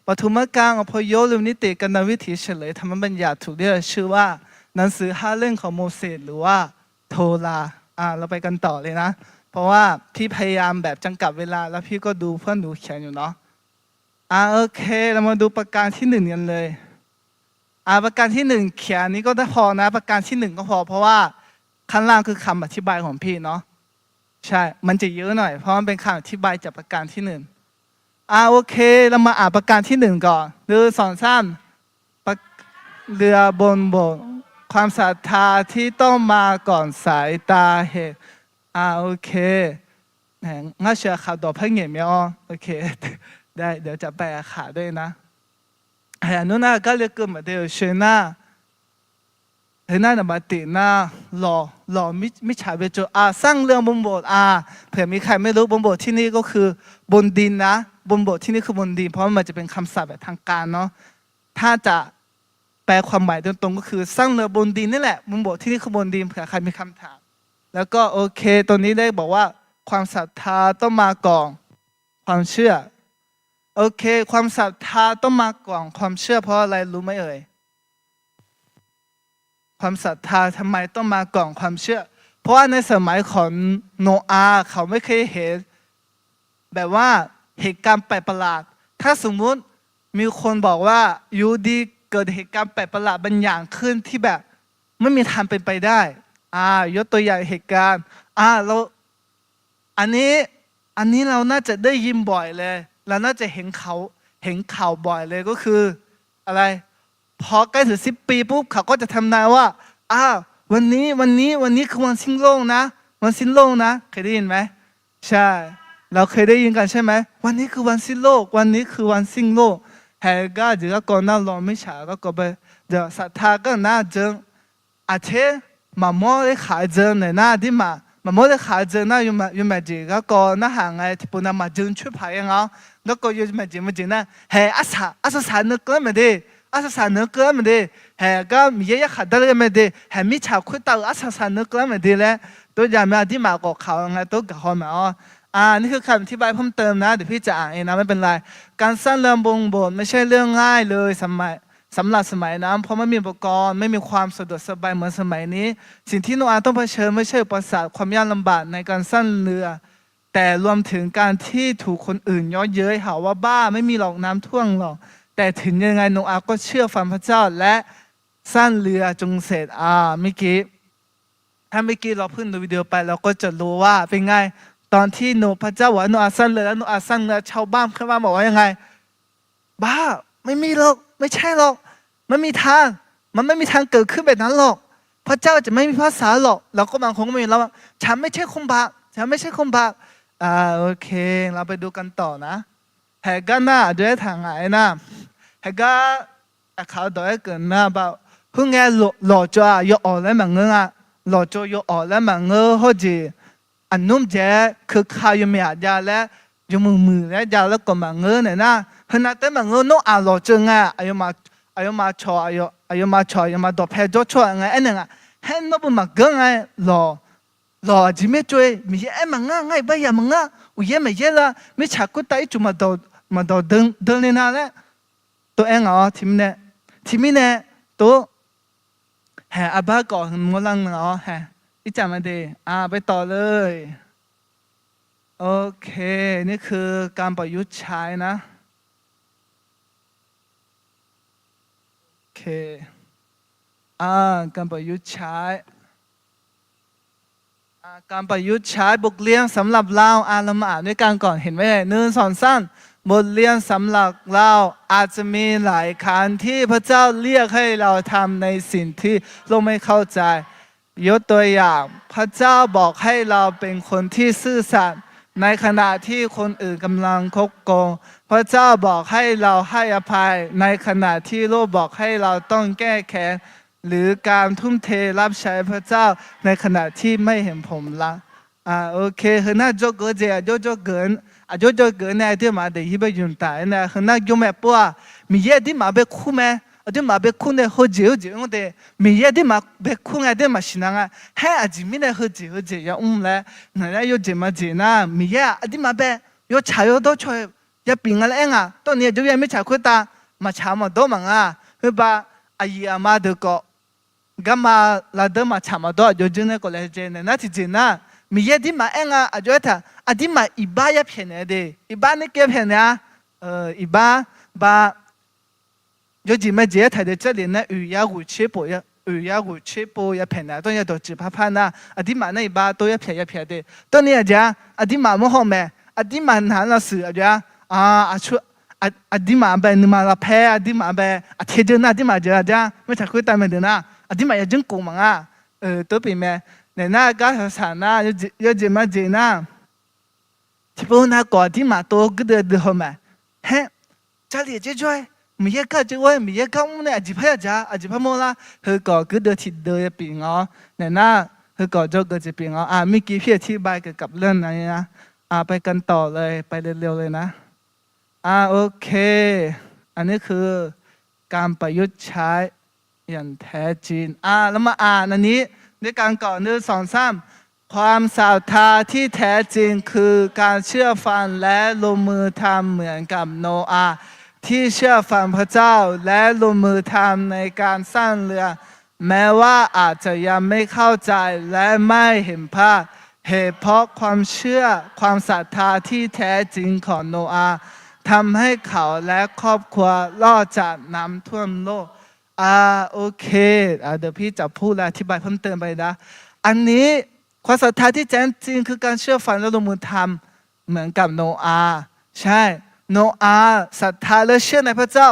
ปฐมกาลของพระโยคเล่มนี้ เจตนาวิธีเฉลยธรรมบัญญัติถูกเรียกชื่อว่า หนังสือห้าเล่มของโมเสส หรือว่าโทราห์ อ่า เราไปกันต่อเลยนะ เพราะว่าพี่พยายามแบบจำกัดเวลา แล้วพี่ก็ดูเพื่อนหนูเขียนอยู่เนาะ อ่า โอเค เรามาดูประการที่หนึ่งกันเลย อ่า ประการที่หนึ่งเขียนนี้ก็ได้พอนะ ประการที่หนึ่งก็พอ เพราะว่าข้างล่างคือคำอธิบายของพี่เนาะ ใช่ มันจะเยอะหน่อย เพราะมันเป็นคำอธิบายจากประการที่หนึ่ง อ่า โอเค เรามาอ่านประการที่หนึ่งก่อน หนึ่ง สอง สาม เรือบนบก ความศรัทธาที่ต้องมาก่อนสายตาแห่ง อ่า โอเค แหม ง่ายเชียวครับ ดอกพระเหงียนไม่อ้อ โอเค ได้ เดี๋ยวจะแปลข่าวด้วยนะ เฮ้ย อันนู้นนะ ก็เรียกเกินเหมือนเดิม เชิญหน้า เฮ้ย หน้าหนังบาติหน้า หล่อ หล่อ ไม่ ไม่ฉายไปจน อ่า สร้างเรือนบนบก อ่า เผื่อมีใครไม่รู้ บนบกที่นี่ก็คือบนดินนะ บนบกที่นี่คือบนดิน เพราะมันจะเป็นคำศัพท์แบบทางการเนาะ ถ้าจะแปลความหมายตรงๆก็คือสร้างเรือนบนดินนี่แหละ บนบกที่นี่คือบนดิน เผื่อใครมีคำถาม แล้วก็โอเค ตรงนี้ได้บอกว่าความศรัทธาต้องมาก่อนความเชื่อ โอเค ความศรัทธาต้องมาก่อนความเชื่อ เพราะอะไรรู้ไหมเอ่ย ความศรัทธาทำไมต้องมาก่อนความเชื่อ เพราะว่าในสมัยของโนอาห์ เขาไม่เคยเห็น แบบว่าเหตุการณ์แปลกประหลาด ถ้าสมมุติมีคนบอกว่าอยู่ดีเกิดเหตุการณ์แปลกประหลาดบางอย่างขึ้นที่แบบไม่มีทางเป็นไปได้ อ่า ยกตัวอย่างเหตุการณ์ อ่า เรา อันนี้ อันนี้เราน่าจะได้ยินบ่อยเลย เราน่าจะเห็นข่าว เห็นข่าวบ่อยเลย ก็คืออะไร พอใกล้ถึงสิ้นปีปุ๊บ เขาก็จะทำนายว่า อ่า วันนี้ วันนี้ วันนี้คือวันสิ้นโลกนะ วันสิ้นโลกนะ เคยได้ยินไหม ใช่ เราเคยได้ยินกันใช่ไหม วันนี้คือวันสิ้นโลก วันนี้คือวันสิ้นโลก Haeq gar jeq garkawv nar law mirtsaq garkawv bae, jeq saqtaq gar nar jeq, aqter maqmawr ler khaq-eu jeq naeq nar dirmaf, maqmawr ler khaq-eu jeq nar yawmaf jeq garkawv narhaq ngae tiqpov nav maqjeq coer paq-aer nga-awr, garkawv yawmaf jeq maqjeq nar, haeq arsaq arsaq saq neur keuv-anr maeq de, arsaq saq neur keuv-anr maeq de, haeq gar Miqyaer yarkhaq darler mae de, haeq mirtsaq khoertav-euq arsaq saq neur keuv-anr maeq de laer, tov jav mae, aqdirmaf khawf khaq-eu ngae tov gaq haw maf-awr, อ่า นี่คือคำอธิบายเพิ่มเติมนะ เดี๋ยวพี่จะอ่านเองนะ ไม่เป็นไร การสร้างเรือนบนบกไม่ใช่เรื่องง่ายเลย สำหรับสมัยนั้น เพราะไม่มีอุปกรณ์ ไม่มีความสะดวกสบายเหมือนสมัยนี้ สิ่งที่โนอาห์ต้องเผชิญไม่ใช่อุปสรรคความยากลำบากในการสร้างเรือ แต่รวมถึงการที่ถูกคนอื่นเยาะเย้ยหาว่าบ้า ไม่มีหรอก น้ำท่วมหรอก แต่ถึงยังไงโนอาห์ก็เชื่อฟังพระเจ้าและสร้างเรือจนเสร็จ อ่า เมื่อกี้ ถ้าเมื่อกี้เราเพิ่งดูวิดีโอไป เราก็จะรู้ว่าเป็นไง ตอนที่โน พระเจ้าบอกให้โนอาห์สร้างเรือ แล้วโนอาห์สร้างเรือ ชาวบ้านเพื่อนบ้านบอกว่ายังไง บ้า ไม่มีหรอก ไม่ใช่หรอก ไม่มีทาง มันไม่มีทางเกิดขึ้นแบบนั้นหรอก พระเจ้าจะไม่มีพระสารหรอก เราก็บางคนก็มีแล้วว่า ฉันไม่ใช่คนบาป ฉันไม่ใช่คนบาป อ่า โอเค เราไปดูกันต่อนะ Haeq gar nar aqjox-aer taq ngaq-aer nar, haeq gar aqkaq-eu dawq-aer geuf nar ba, khoerngae lawqcawv-aq yawawq laer maqngeur nga, lawqcawv yawawq laer maqngeur hawr jeq, aqnmr jaeq-aer keuka yawmuiq aqjav laer, yawmuiq muiq laer jav laer kawv maqngeur naeq nar, heunav taef maqngeur, nawr aq lawqcawv ngae, aqyawfmaf cawq, aqyawfmaf cawq aqyawfmaf dawqpae jawr cawr-a ngae aernaeq nga, haer nawr beu maqgeur ngae, lawq, lawq aqjeq mircov-e, Miqyaer aer maqngeur, ngar iqbax yamq maqngeur, uqyaer maqyaer la, mirtsaq khoertav ircuf maqdawq deuv le na laer tov-aer ngaq-awr, tiqmirnae, tiqmirnae tov, haeq arbar kawv hmq mawrlar ngaq-awr haeq, ircaf ma de, a, ไปต่อเลย โอเค นี่คือการประยุกต์ใช้นะ โอเค อ่า การประยุกต์ใช้ อ่า การประยุกต์ใช้ บทเรียนสำหรับเรา อ่า เรามาอ่านด้วยกันก่อน เห็นไหมเอ่ย หนึ่ง สอง สาม บทเรียนสำหรับเรา อาจจะมีหลายครั้งที่พระเจ้าเรียกให้เราทำในสิ่งที่โลกไม่เข้าใจ ยกตัวอย่าง พระเจ้าบอกให้เราเป็นคนที่ซื่อสัตย์ ในขณะที่คนอื่นกำลังคดโกง พระเจ้าบอกให้เราให้อภัย ในขณะที่โลกบอกให้เราต้องแก้แค้น หรือการทุ่มเทรับใช้พระเจ้าในขณะที่ไม่เห็นผลลัพธ์ โอเค heunar jawrgeuf-eu jeq aqjox jawrgeuf-eu, aqjox jawrgeuf-eu nae aqduimaf daefzir bae yumq taf-aer nae heunar jawr mae pov-aq, Miqyaer aqduimaf bae kur mae, Aqduimaf baekur nae heujeq heujeq mr de, Miqyaer aqduimaf baekur ngae aqduimaf siqnar nga. Haer aqjeq mirnae heujeq heujeq yamr laer, naeq laer yawjeq majeq nar, Miqyaer-aq aqduimaf bae yawtsaq yawdawr caw yapif nga laer aer nga. Tawrni aqjox ya mirtsaq khoertav maqtsaq maqdawr maqnga. Heubaq aqyuif aqma deuq khawf garma lavdeur maqtsaq maqdawr aqjox jir nae khawf laejae naeq nar tiqjeq nar, Miqyaer aqduimaf aer nga aqjox aertaq aqduimaf iqbax yapyaeq naeq de, iqbax nae keuvpyaeq naeq-a. Iqbax ba yawjeq majeq aertaq de, Jarlif nar oeq yar ghoeq tser pov, oeq yar ghoeq tser pov yapyaeq naeq-a. Tawrni ya dawqtsuif parpar nar aqduimaf nar iqbax tov yapyaeq yapyaeq de. Tawrni aqjeq-a aqduimaf mawrhaw mae, aqduimaf naq lavshuif aqjox-a, aqduimaf bae nuima lavpaer, aqduimaf bae aqtae jeur nar aqduimaf jeq aqjeq-a mirtsaq khoertav mae deuq nar aqduimaf yawdzanr khof maqnga. Tov pyeuf mae. Naeq nar gar shaqshaq nar, yawjeq majeq nar, tiqpov nav khawf aqduimaf tov guirdeuv dui haw mae. Haer, Jarlif jeq jawr-aer Miqyaer gar jeq or-aer Miqyaer gar mr nae aqjeq par yadzaq aqjeq par mawr lar. Heu khawf guirdeuv tiqdeuv yapif nga-awr naeq nar, heu khawf dzawgeuf jeq pyeuf nga-awr, ไม่กี่ เพื่ออธิบายเกี่ยวกับเรื่องนี้นะ ไปกันต่อเลย ไปเร็วๆเลยนะ โอเค อันนี้คือการประยุกต์ใช้อย่างแท้จริง ลองมาอ่านอันนี้ด้วยกันก่อน หนึ่ง สอง สาม ความศรัทธาที่แท้จริงคือการเชื่อฟังและลงมือทำเหมือนกับโนอาห์ที่เชื่อฟังพระเจ้าและลงมือทำในการสร้างเรือ แม้ว่าอาจจะยังไม่เข้าใจและไม่เห็นภาพ เหตุเพราะความเชื่อ ความศรัทธาที่แท้จริงของโนอาห์ ทำให้เขาและครอบครัวรอดจากน้ำท่วมโลก โอเค เดี๋ยวพี่จะพูดและอธิบายเพิ่มเติมไปนะ อันนี้ ความศรัทธาที่แท้จริงคือการเชื่อฟังและลงมือทำเหมือนกับโนอาห์ ใช่ โนอาห์ศรัทธาและเชื่อในพระเจ้า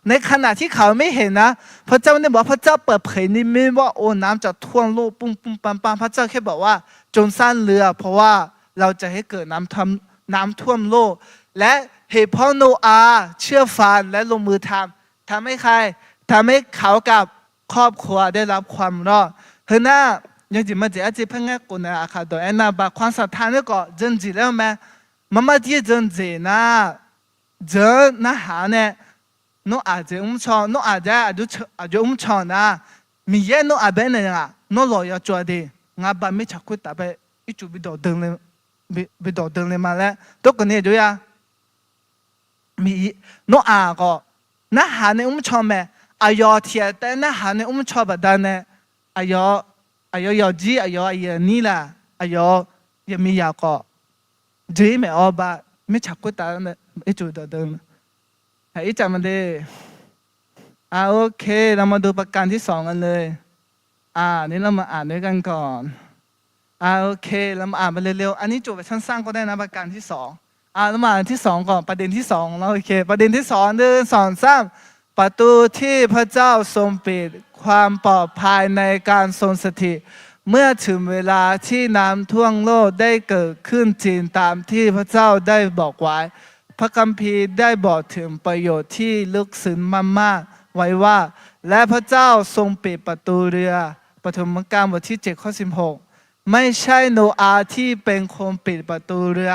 ในขณะที่เขาไม่เห็นนะ พระเจ้าไม่ได้บอกว่าพระเจ้าเปิดเผยนิมิตว่าโอ้น้ำจะท่วมโลกปุ้งปุ้งปังปัง พระเจ้าแค่บอกว่าจงสร้างเรือ เพราะว่าเราจะให้เกิดน้ำท่วม น้ำท่วมโลก และเหตุเพราะโนอาห์เชื่อฟังและลงมือทำ ทำให้ใคร ทำให้เขากับครอบครัวได้รับความรอด Heu nar, yawjeq majeq arjeq par ngaer khof nae aqkaq dawq aernar, baqkhanq saqtaq nae khawf janjeq laer-eu mae. Marmar dir janjeq nar, janr narhaq-anr nae, Noraq jeq mrcaw, Noraq jae aqjox mrcaw nar, Miqyaer Noraq bae naeq-aq, nawr lawq ya tsov-a de, ngaq ba mirtsaq khoertav bae ircuf bi dawq deuv le ma laer, dawrkawq ni aqjox ya. Miq, Noraq khawf, narhaq nae mrcaw mae. Aqyawf tiq ghaq taef narhaq nae mrcaw baqdanae, aqyawf, aqyawf yawqjir, aqyawf aqyuif aqnyir laf, aqyawf yaqmiqzaq khawf, jir maeq-awr ba, mirtsaq khoertav ircuf dawq deuv, haq ircaf ma de. โอเค เรามาดูประการที่สองกันเลย อ่า นี่เรามาอ่านด้วยกันก่อน โอเค เรามาอ่านไปเร็วๆ อันนี้จบแบบสั้นๆ ก็ได้นะ ประการที่สอง อ่า เรามาอ่านที่สองก่อน ประเด็นที่สอง แล้ว โอเค ประเด็นที่สอง หนึ่ง สอง สาม ประตูที่พระเจ้าทรงปิด ความปลอดภัยในการทรงสถิต เมื่อถึงเวลาที่น้ำท่วมโลกได้เกิดขึ้นจริงตามที่พระเจ้าได้บอกไว้ พระคัมภีร์ได้บอกถึงประโยชน์ที่ลึกซึ้งมากๆ ไว้ว่า และพระเจ้าทรงปิดประตูเรือ ปฐมกาลบทที่เจ็ดข้อสิบหก ไม่ใช่โนอาห์ที่เป็นคนปิดประตูเรือ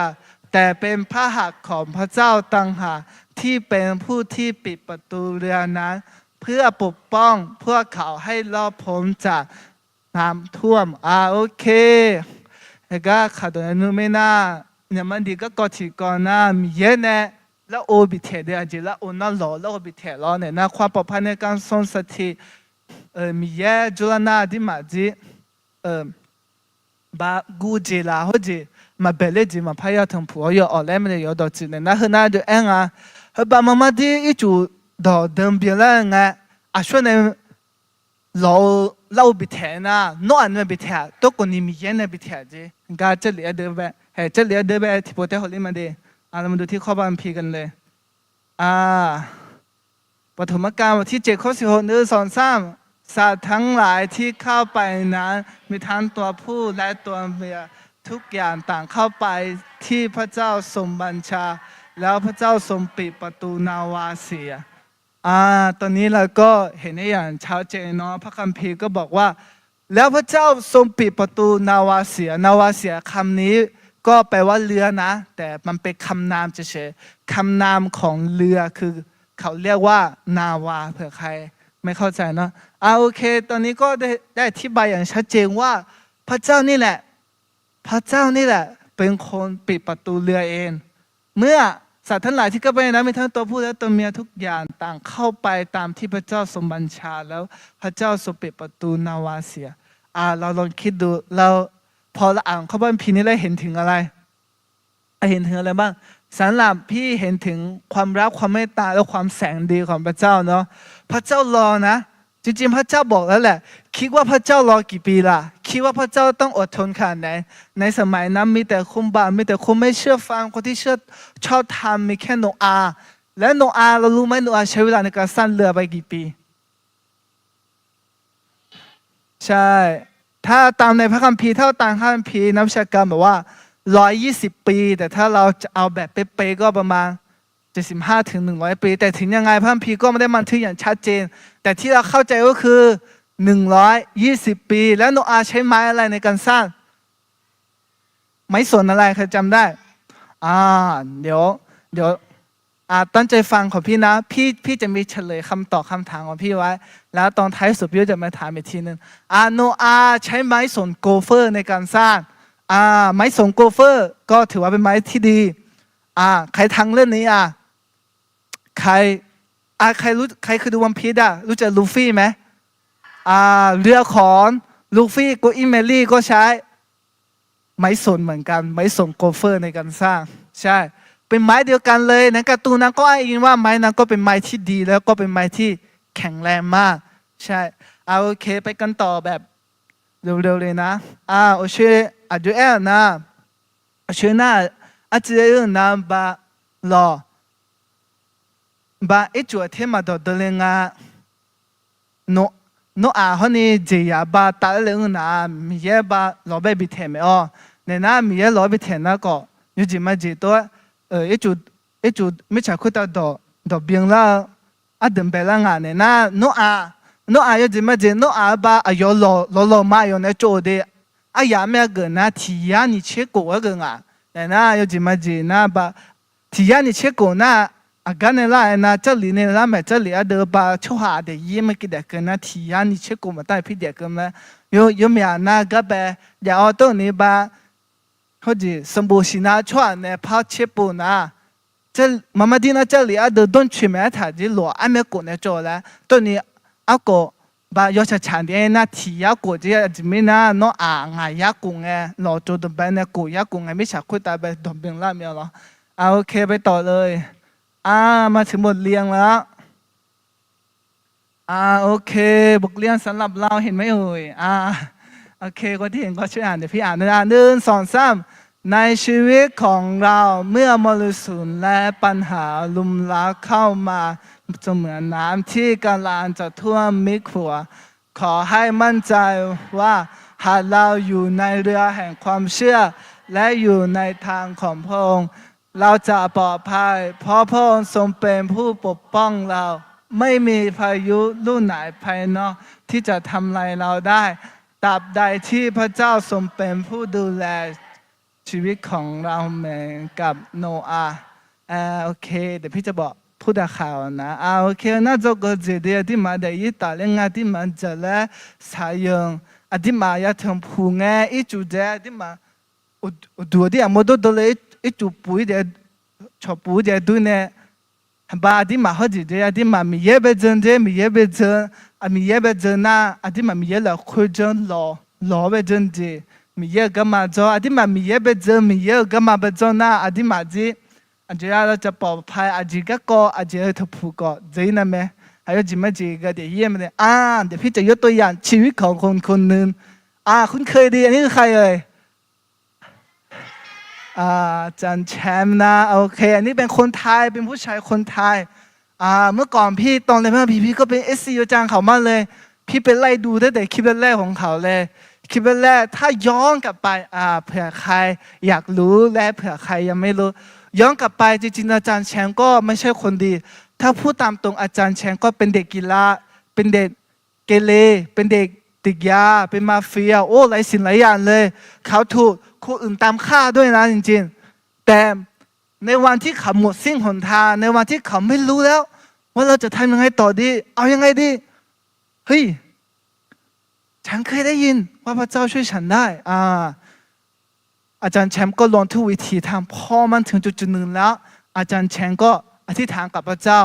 แต่เป็นพระหัตถ์ของพระเจ้าต่างหากที่เป็นผู้ที่ปิดประตูเรือนั้น เพื่อปกป้องพวกเขาให้รอดพ้นจากน้ำท่วม อ่า โอเค Heugar kaqdawq nae nmr maer nar, nyaqma diq garkawv tiqkawv nar, Miqyaer nae larov biftaeq de, aqjeq larov nar lawq larov biftaeq lawr naeq nar, ความปลอดภัยในการทรงสถิต Miqyaer jawrlar nar dirmaf jir, ba guv jeq laf hawr jeq, maqbaeq ler jeq maqpar ya tanqpuq-awr yawawq laer mae nae yawdawq tsuif naeq nar, heu nar jov-aer nga. Heubaq marmar dir ircuf dawq deuv byanlar-eu nga. Aqsur nae lawq-eu larov biftaeq nar, Noraq nae biftaeq-aq, dawrkawq ni Miqyaer nae biftaeq-aq jeq. Gar Jarlif-aer deuv bae, haeq Jarlif-aer deuv bae tiqpov tae hawq ler ma de. เรามาดูที่ข้อพระคัมภีร์กันเลย อ่า ปฐมกาลบทที่เจ็ดข้อสิบหก หนึ่ง สอง สาม สัตว์ทั้งหลายที่เข้าไปนั้น มีทั้งตัวผู้และตัวเมีย ทุกอย่างต่างเข้าไปที่พระเจ้าทรงบัญชา แล้วพระเจ้าทรงปิดประตูนาวาเสีย อ่า ตอนนี้เราก็เห็นได้อย่างชัดเจนเนาะ พระคัมภีร์ก็บอกว่า แล้วพระเจ้าทรงปิดประตูนาวาเสีย นาวาเสียคำนี้ก็แปลว่าเรือนะ แต่มันเป็นคำนามเฉยๆ คำนามของเรือคือเขาเรียกว่านาวา เผื่อใคร ไม่เข้าใจเนอะ อ่า โอเค ตอนนี้ก็ได้ ได้อธิบายอย่างชัดเจนว่า พระเจ้านี่แหละ พระเจ้านี่แหละเป็นคนปิดประตูเรือเอง เมื่อสัตว์ทั้งหลายที่เข้าไปในน้ำ มีทั้งตัวผู้และตัวเมียทุกอย่างต่างเข้าไปตามที่พระเจ้าทรงบัญชา แล้วพระเจ้าทรงปิดประตูนาวาเสีย อ่า เราลองคิดดู เรา พอเราอ่านข้อพระคัมภีร์นี้แล้วเห็นถึงอะไร เห็นถึงอะไรบ้าง สำหรับพี่เห็นถึงความรัก ความเมตตา และความแสนดีของพระเจ้าเนาะ พระเจ้ารอนะ จริงๆ พระเจ้าบอกแล้วแหละ คิดว่าพระเจ้ารอกี่ปีล่ะ คิดว่าพระเจ้าต้องอดทนขนาดไหน ในสมัยนั้นมีแต่คนบาป มีแต่คนไม่เชื่อฟัง คนที่เชื่อ ชอบธรรม มีแค่โนอาห์ และโนอาห์ เรารู้ไหม โนอาห์ใช้เวลาในการสร้างเรือไปกี่ปี ใช่ ถ้าตามในพระคัมภีร์ ถ้าตามพระคัมภีร์ นักวิชาการบอกว่า ร้อยยี่สิบ ปี แต่ถ้าเราจะเอาแบบเป๊ะๆ ก็ประมาณ เจ็ดสิบห้าถึงหนึ่งร้อย ปี แต่ถึงยังไงพระคัมภีร์ก็ไม่ได้บันทึกอย่างชัดเจน แต่ที่เราเข้าใจก็คือ หนึ่งร้อยยี่สิบ ปี แล้วโนอาห์ใช้ไม้อะไรในการสร้าง ไม้สนอะไร ใครจำได้ อ่า เดี๋ยว เดี๋ยว อ่า ตั้งใจฟังของพี่นะ พี่ พี่จะมีเฉลยคำตอบคำถามของพี่ไว้ แล้วตอนท้ายสุดพี่ก็จะมาถามอีกทีนึง อ่า โนอาห์ใช้ไม้สนโกเฟอร์ในการสร้าง อ่า ไม้สนโกเฟอร์ก็ถือว่าเป็นไม้ที่ดี อ่า ใครทันเรื่องนี้อ่ะ ใคร อ่า ใครรู้ ใครเคยดูวันพีซอ่ะ รู้จักลูฟี่ไหม อ่า เรือของลูฟี่ โกอิ้งแมรี่ก็ใช้ ไม้สนเหมือนกัน ไม้สนโกเฟอร์ในการสร้าง ใช่ เป็นไม้เดียวกันเลย ในการ์ตูนนั้นก็อ้างอิงว่าไม้นั้นก็เป็นไม้ที่ดี แล้วก็เป็นไม้ที่แข็งแรงมาก ใช่ อ่า โอเค ไปกันต่อแบบเร็วๆ เลยนะ อ่า โอเค aqjox aer-euq nar, aqjox nar, arciv aer-euq nar ba lawq, ba ircuf aqter maqdawq deuv le nga. โนอาห์ hawr ni jeqzaq ba taf-aer le-eu nar, Miqyaer ba lawq bae bitaeq maeq-awr, naeq nar Miqyaer lawq-aer bitaeq nar khawf, yawjeq majeq tov-aer, ircuf mirtsaq khoertav dawq byan lar-eu aqdui bae lar nga naeq nar, โนอาห์ yawjeq majeq โนอาห์ ba aqyawf lawq lawq lawq ma yawf nae tsov-eu de, aryaq myav geuf nar tiq yar nyiq tser khof-aer geuf nga. Naeq nar yawjeq majeq nar ba tiq yar nyiq tser khof nar, aqgar nae lar-aer nar, jarlif nae lar maeq, jarlif ardeuv ba tsawrhaq daefzir mae ki daef keuv nar, tiq yar nyiq tser khof maqtav-iq pi daef keuv mae. Yawmyaq nar gar bae jav-awr tov ni ba, hawjeq sanqbof siqnar tsawrhaq nae par tser pov nar, maqmar dir nar jarlif ardeuv danrcoeq maeq-aer taq jir lof-aer armaer khof nae tsov laer tov ni, arkhof ba yawtsaq tsaq nae aer nar tiq yar khof jir, aqjeq mirnae nar nawr-aq ngaq yar khof ngae lawq tsov dmq bae nae khof yar khof ngae mirtsaq khoertav bae dawq byan lar mae lawq. โอเค ไปต่อเลย อ่า มาถึงบทเรียนแล้ว อ่า โอเค บทเรียนสำหรับเรา เห็นไหมเอ่ย อ่า โอเค คนที่เห็นก็ช่วยอ่าน เดี๋ยวพี่อ่านด้วยนะ หนึ่ง สอง สาม ในชีวิตของเรา เมื่อมรสุมและปัญหารุมเร้าเข้ามา เสมือนน้ำที่กำลังจะท่วมมิดหัว ขอให้มั่นใจว่า หากเราอยู่ในเรือแห่งความเชื่อ และอยู่ในทางของพระองค์ เราจะปลอดภัย เพราะพระองค์ทรงเป็นผู้ปกป้องเรา ไม่มีพายุลูกไหนภายนอกที่จะทำลายเราได้ ตราบใดที่พระเจ้าทรงเป็นผู้ดูแลชีวิตของเราเหมือนกับโนอาห์ โอเค เดี๋ยวพี่จะบอก พูดตามข่าวนะ โอเค nar dzawgeuf jeq de aqdirmaf daefzir tafler nga, aqdirmaf dzaqler saqyanq, aqdirmaf ya tanqpuq ngae ircuf dzae, aqdirmaf uqduq aqdir aqmawr dawrdawr le ircuf puf-ir daef, cawq puf-ir daef dur nae, ba aqdirmaf hawrjeq dzae aqdirmaf Miqyaer bae dzeur dzae, Miqyaer bae dzeur, Miqyaer bae dzeur nar aqdirmaf Miqyaer lafkhoer janr lawq, lawq-awr bae janr jeq, Miqyaer-euq garma jawr, aqdirmaf Miqyaer bae dzeur, Miqyaer-euq garma bae janr nar aqdirmaf jir aqjeq-a เราจะปลอดภัย aqjeq garkawv aqjeq-eu tanqpuq khawf dzeur-ir nar mae. Aqyawf jeq majeq ghae daef-ir mae. เดี๋ยวพี่จะยกตัวอย่างชีวิตของคนคนหนึ่ง อ่า คุ้นเคยดี อันนี้คือใครเอ่ย อาจารย์แชมป์นะ โอเค อันนี้เป็นคนไทย เป็นผู้ชายคนไทย อ่า เมื่อก่อนพี่ตอนเรียนพระคัมภีร์ พี่ก็เป็น เอฟซี อาจารย์เขามากเลย พี่ไปไล่ดูตั้งแต่คลิปแรกๆของเขาเลย คลิปแรกๆ ถ้าย้อนกลับไป อ่า เผื่อใครอยากรู้และเผื่อใครยังไม่รู้ ย้อนกลับไป จริงๆ อาจารย์แชมป์ก็ไม่ใช่คนดี ถ้าพูดตามตรง อาจารย์แชมป์ก็เป็นเด็กกีฬา เป็นเด็กเกเร เป็นเด็กติดยา เป็นมาเฟีย โอ้ หลายสิ่งหลายอย่างเลย เขาถูกคนอื่นตามฆ่าด้วยนะ จริงๆ แต่ในวันที่เขาหมดสิ้นหนทาง ในวันที่เขาไม่รู้แล้วว่าเราจะทำยังไงต่อดี เอายังไงดี เฮ้ย ฉันเคยได้ยินว่าพระเจ้าช่วยฉันได้ อ่า อาจารย์แชมป์ก็ลองทุกวิถีทาง พอมันถึงจุดจุดหนึ่งแล้ว อาจารย์แชมป์ก็อธิษฐานกับพระเจ้า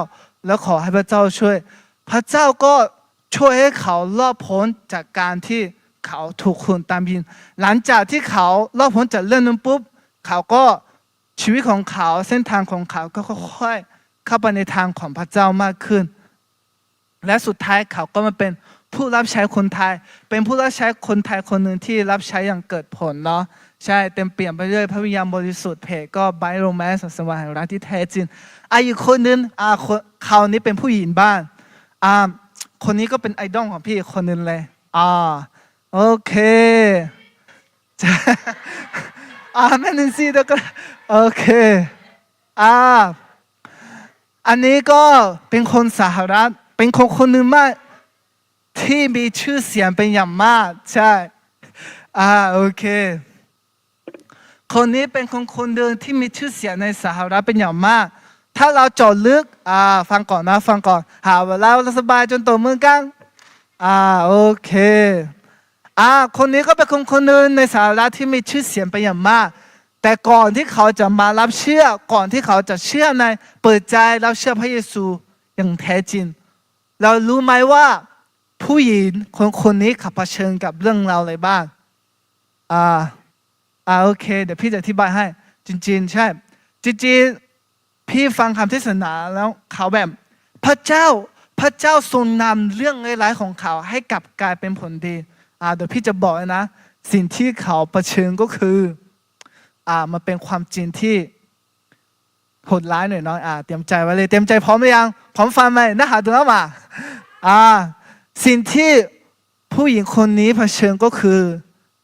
แล้วขอให้พระเจ้าช่วย พระเจ้าก็ช่วยให้เขารอดพ้นจากการที่เขาถูกคนตามยิง หลังจากที่เขารอดพ้นจากเรื่องนั้นปุ๊บ เขาก็ ชีวิตของเขา เส้นทางของเขาก็ค่อยๆ เข้าไปในทางของพระเจ้ามากขึ้น และสุดท้ายเขาก็มาเป็นผู้รับใช้คนไทย เป็นผู้รับใช้คนไทยคนหนึ่งที่รับใช้อย่างเกิดผลเนาะ ใช่ เต็มเปี่ยมไปด้วยพระวิญญาณบริสุทธิ์ เพจก็ Bible Romance สวรรค์แห่งรักที่แท้จริง อ่ะ อีกคนนึง อ่ะ คน คราวนี้เป็นผู้หญิงบ้าง อ่ะ คนนี้ก็เป็นไอดอลของพี่อีกคนนึงเลย อ่ะ โอเค อ่ะ แม่นินซี่ด้วยก็ โอเค อ่ะ อันนี้ก็เป็นคนสหรัฐ เป็นคนคนหนึ่งมาก ที่มีชื่อเสียงเป็นอย่างมาก ใช่ อ่า โอเค คนนี้เป็นคนคนหนึ่งที่มีชื่อเสียงในสหรัฐเป็นอย่างมาก ถ้าเราเจาะลึก อ่า ฟังก่อนนะ ฟังก่อน หาเวลาสบายจนตบมือกัน อ่า โอเค อ่า คนนี้ก็เป็นคนคนหนึ่งในสหรัฐที่มีชื่อเสียงเป็นอย่างมาก แต่ก่อนที่เขาจะมารับเชื่อ ก่อนที่เขาจะเชื่อใน เปิดใจรับเชื่อพระเยซูอย่างแท้จริง เรารู้ไหมว่าผู้หญิงคนคนนี้เขาเผชิญกับเรื่องราวอะไรบ้าง อ่า อ่า โอเค เดี๋ยวพี่จะอธิบายให้ จริงๆ ใช่ จริงๆ พี่ฟังคำเทศนาแล้วเขาแบบ พระเจ้า พระเจ้าทรงนำเรื่องร้ายๆของเขาให้กลับกลายเป็นผลดี อ่า เดี๋ยวพี่จะบอกเลยนะ สิ่งที่เขาเผชิญก็คือ อ่า มันเป็นความจริงที่โหดร้ายหน่อยเนาะ อ่า เตรียมใจไว้เลย เตรียมใจพร้อมหรือยัง พร้อมฟังไหม หน้าหาตัวแล้วหมา อ่า สิ่งที่ผู้หญิงคนนี้เผชิญก็คือ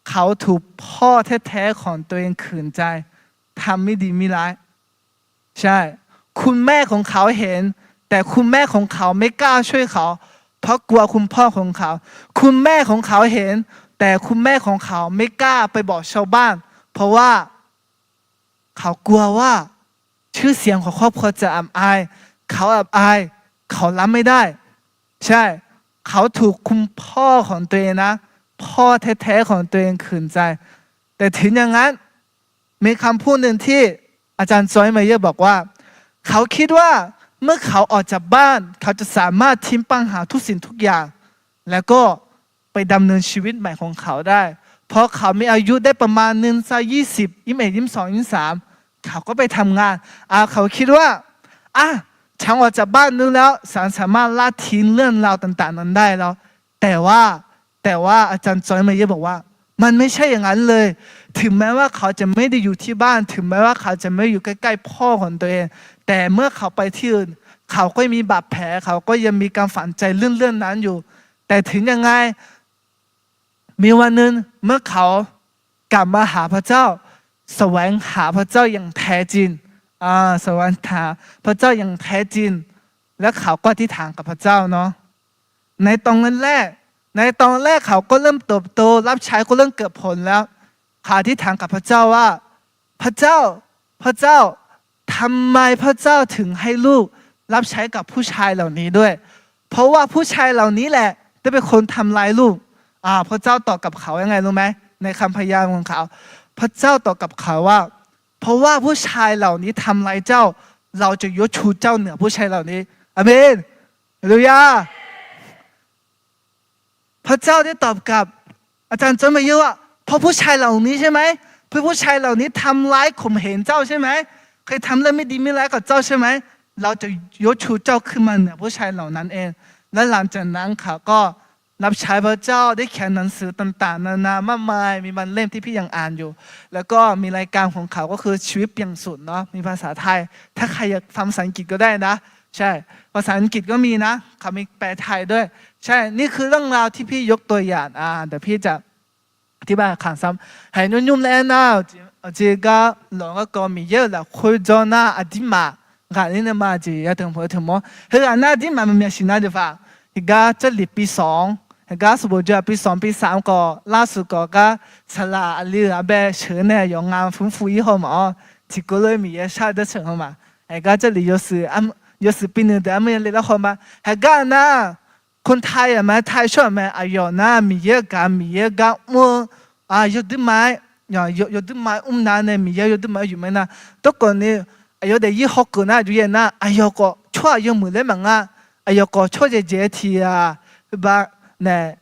เขาถูกพ่อแท้ๆของตัวเองขืนใจ ทำไม่ดีไม่ร้าย ใช่ คุณแม่ของเขาเห็น แต่คุณแม่ของเขาไม่กล้าช่วยเขา เพราะกลัวคุณพ่อของเขา คุณแม่ของเขาเห็น แต่คุณแม่ของเขาไม่กล้าไปบอกชาวบ้าน เพราะว่า เขากลัวว่าชื่อเสียงของครอบครัวจะอับอาย เขาอับอาย เขารับไม่ได้ ใช่ เขาถูกคุณพ่อของตัวเองนะ พ่อแท้ๆของตัวเองขืนใจ แต่ถึงอย่างนั้น มีคำพูดหนึ่งที่อาจารย์จอยมาเยอร์บอกว่า เขาคิดว่าเมื่อเขาออกจากบ้าน เขาจะสามารถทิ้งปัญหาทุกสิ่งทุกอย่าง แล้วก็ไปดำเนินชีวิตใหม่ของเขาได้ พอเขามีอายุได้ประมาณหนึ่ง สักยี่สิบ ยี่สิบเอ็ด ยี่สิบสอง ยี่สิบสาม เขาก็ไปทำงาน อ่า เขาคิดว่า อ่ะ ฉันออกจากบ้านนู้นแล้ว ฉันสามารถละทิ้งเรื่องราวต่างๆนั้นได้แล้ว แต่ว่า แต่ว่าอาจารย์จอยมาเยอร์บอกว่า มันไม่ใช่อย่างนั้นเลย ถึงแม้ว่าเขาจะไม่ได้อยู่ที่บ้าน ถึงแม้ว่าเขาจะไม่อยู่ใกล้ๆพ่อของตัวเอง แต่เมื่อเขาไปที่อื่น เขาก็ยังมีบาดแผล เขาก็ยังมีการฝังใจเรื่องๆนั้นอยู่ แต่ถึงยังไง มีวันหนึ่งเมื่อเขากลับมาหาพระเจ้า แสวงหาพระเจ้าอย่างแท้จริง อ่า แสวงหาพระเจ้าอย่างแท้จริง แล้วเขาก็อธิษฐานกับพระเจ้าเนาะ ในตอนแรก ในตอนแรกเขาก็เริ่มเติบโต รับใช้ก็เริ่มเกิดผลแล้ว เขาอธิษฐานกับพระเจ้าว่า พระเจ้า พระเจ้า ทำไมพระเจ้าถึงให้ลูกรับใช้กับผู้ชายเหล่านี้ด้วย เพราะว่าผู้ชายเหล่านี้แหละที่เป็นคนทำร้ายลูก อ่า พระเจ้าตอบกับเขายังไงรู้ไหม ในคำพยานของเขา พระเจ้าตอบกับเขาว่า เพราะว่าผู้ชายเหล่านี้ทำร้ายเจ้า เราจะยกชูเจ้าเหนือผู้ชายเหล่านี้ อาเมน ฮาเลลูยา พระเจ้าได้ตอบกับอาจารย์จอยมาเยอร์ว่า เพราะผู้ชายเหล่านี้ใช่ไหม เพราะผู้ชายเหล่านี้ทำร้ายข่มเหงเจ้าใช่ไหม เคยทำเรื่องไม่ดีไม่ร้ายกับเจ้าใช่ไหม เราจะยกชูเจ้าขึ้นมาเหนือผู้ชายเหล่านั้นเอง และหลังจากนั้นเขาก็รับใช้พระเจ้า ได้เขียนหนังสือต่างๆนานามากมาย มีบางเล่มที่พี่ยังอ่านอยู่ แล้วก็มีรายการของเขาก็คือชีวิตเปลี่ยนสูตรเนาะ มีภาษาไทย ถ้าใครอยากฟังภาษาอังกฤษก็ได้นะ ใช่ ภาษาอังกฤษก็มีนะ เขามีแปลไทยด้วย ใช่ นี่คือเรื่องราวที่พี่ยกตัวอย่าง อ่า เดี๋ยวพี่จะอธิบายคำซ้ำ Haeq nymr nymr laer aernar, aqjeq gar lawq garkawv Miqyaer-euq lafkhoer jawr nar aqdirmaf ghaqler nae ma jeq ya teuq mq-eu teuq mawr. Heughaq nar aqdirmaf maqmyaq siqnar jeq paq. Heugar jarlif pisanq-anr, heugar sanqbof jawr-aq pisanq pisanq-anr khawf, lavshuif khawf gar saqlaq aqli-euq arbae sheuq-eu nae yawqnga fmr fu-ir haw maf-awr, tiqkawv lof-aer Miqyaer shar-eu dawrceuq haw ma. Heugar jarlif yawshuif, yawshuif pi nuiq deuq armur ya le lar haw ma. Heugar nar คนไทย aqmae, ไทย shawr-euq mae. Aqyawf nar Miqyaer-eu gaq, Miqyaer-eu gar mr-eu yawduirma-aer, yawduirma-aer mrnar nae Miqyaer yawduirma-aer yuf mae nar. Tawrkawv ni aqyawf daefzir hawkeuv nar aqjox yaer nar, aqyawf khawf tsawrhaq yawmuiq laer maqnga. Aqyawf khawf tsawrjaev jaev-aer tiq ghaq, heubar nae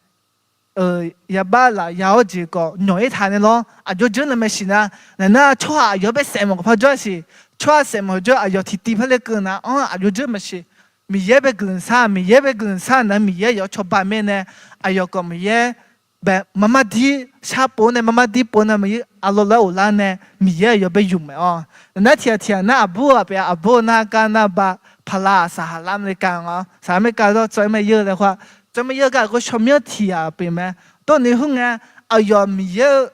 yabar laf ya-awr jeq khawf nyawq-ir taq nae lawr, aqjox dzeur nae maeqsiq nar, naeq nar tsawrhaq aqyawf bae saef mawf khawf par jawr-aer siq. Tsawrhaq saef mawf jawr aqyawf tiqtiv par le keuv nar-anr aqjox dzeur maeqsiq. Miqyaer bae guiqlanq shar, Miqyaer bae guiqlanq shar nar Miqyaer aqyawf cawba mae nae, aqyawf khawf Miqyaer bae marmar dir sharpov nae, marmar dir pov nae Miqyaer arlawr lar of lar nae Miqyaer aqyawf bae yuf mae-awr. Nar tiq ghaq tiq ghaq nar aqbur-eu aqpyaq aqbur-eu nar gar nar ba, paqlaq saqhaqlar America-anr, saqhaqlar America dawr tsawv-aer mae yeur laer khoer, tsawv mae yeur gar aqgeu shawr myanr tiq ghaq pyeuf mae. Dawrni khoerngae, aqyawf Miqyaer-eu,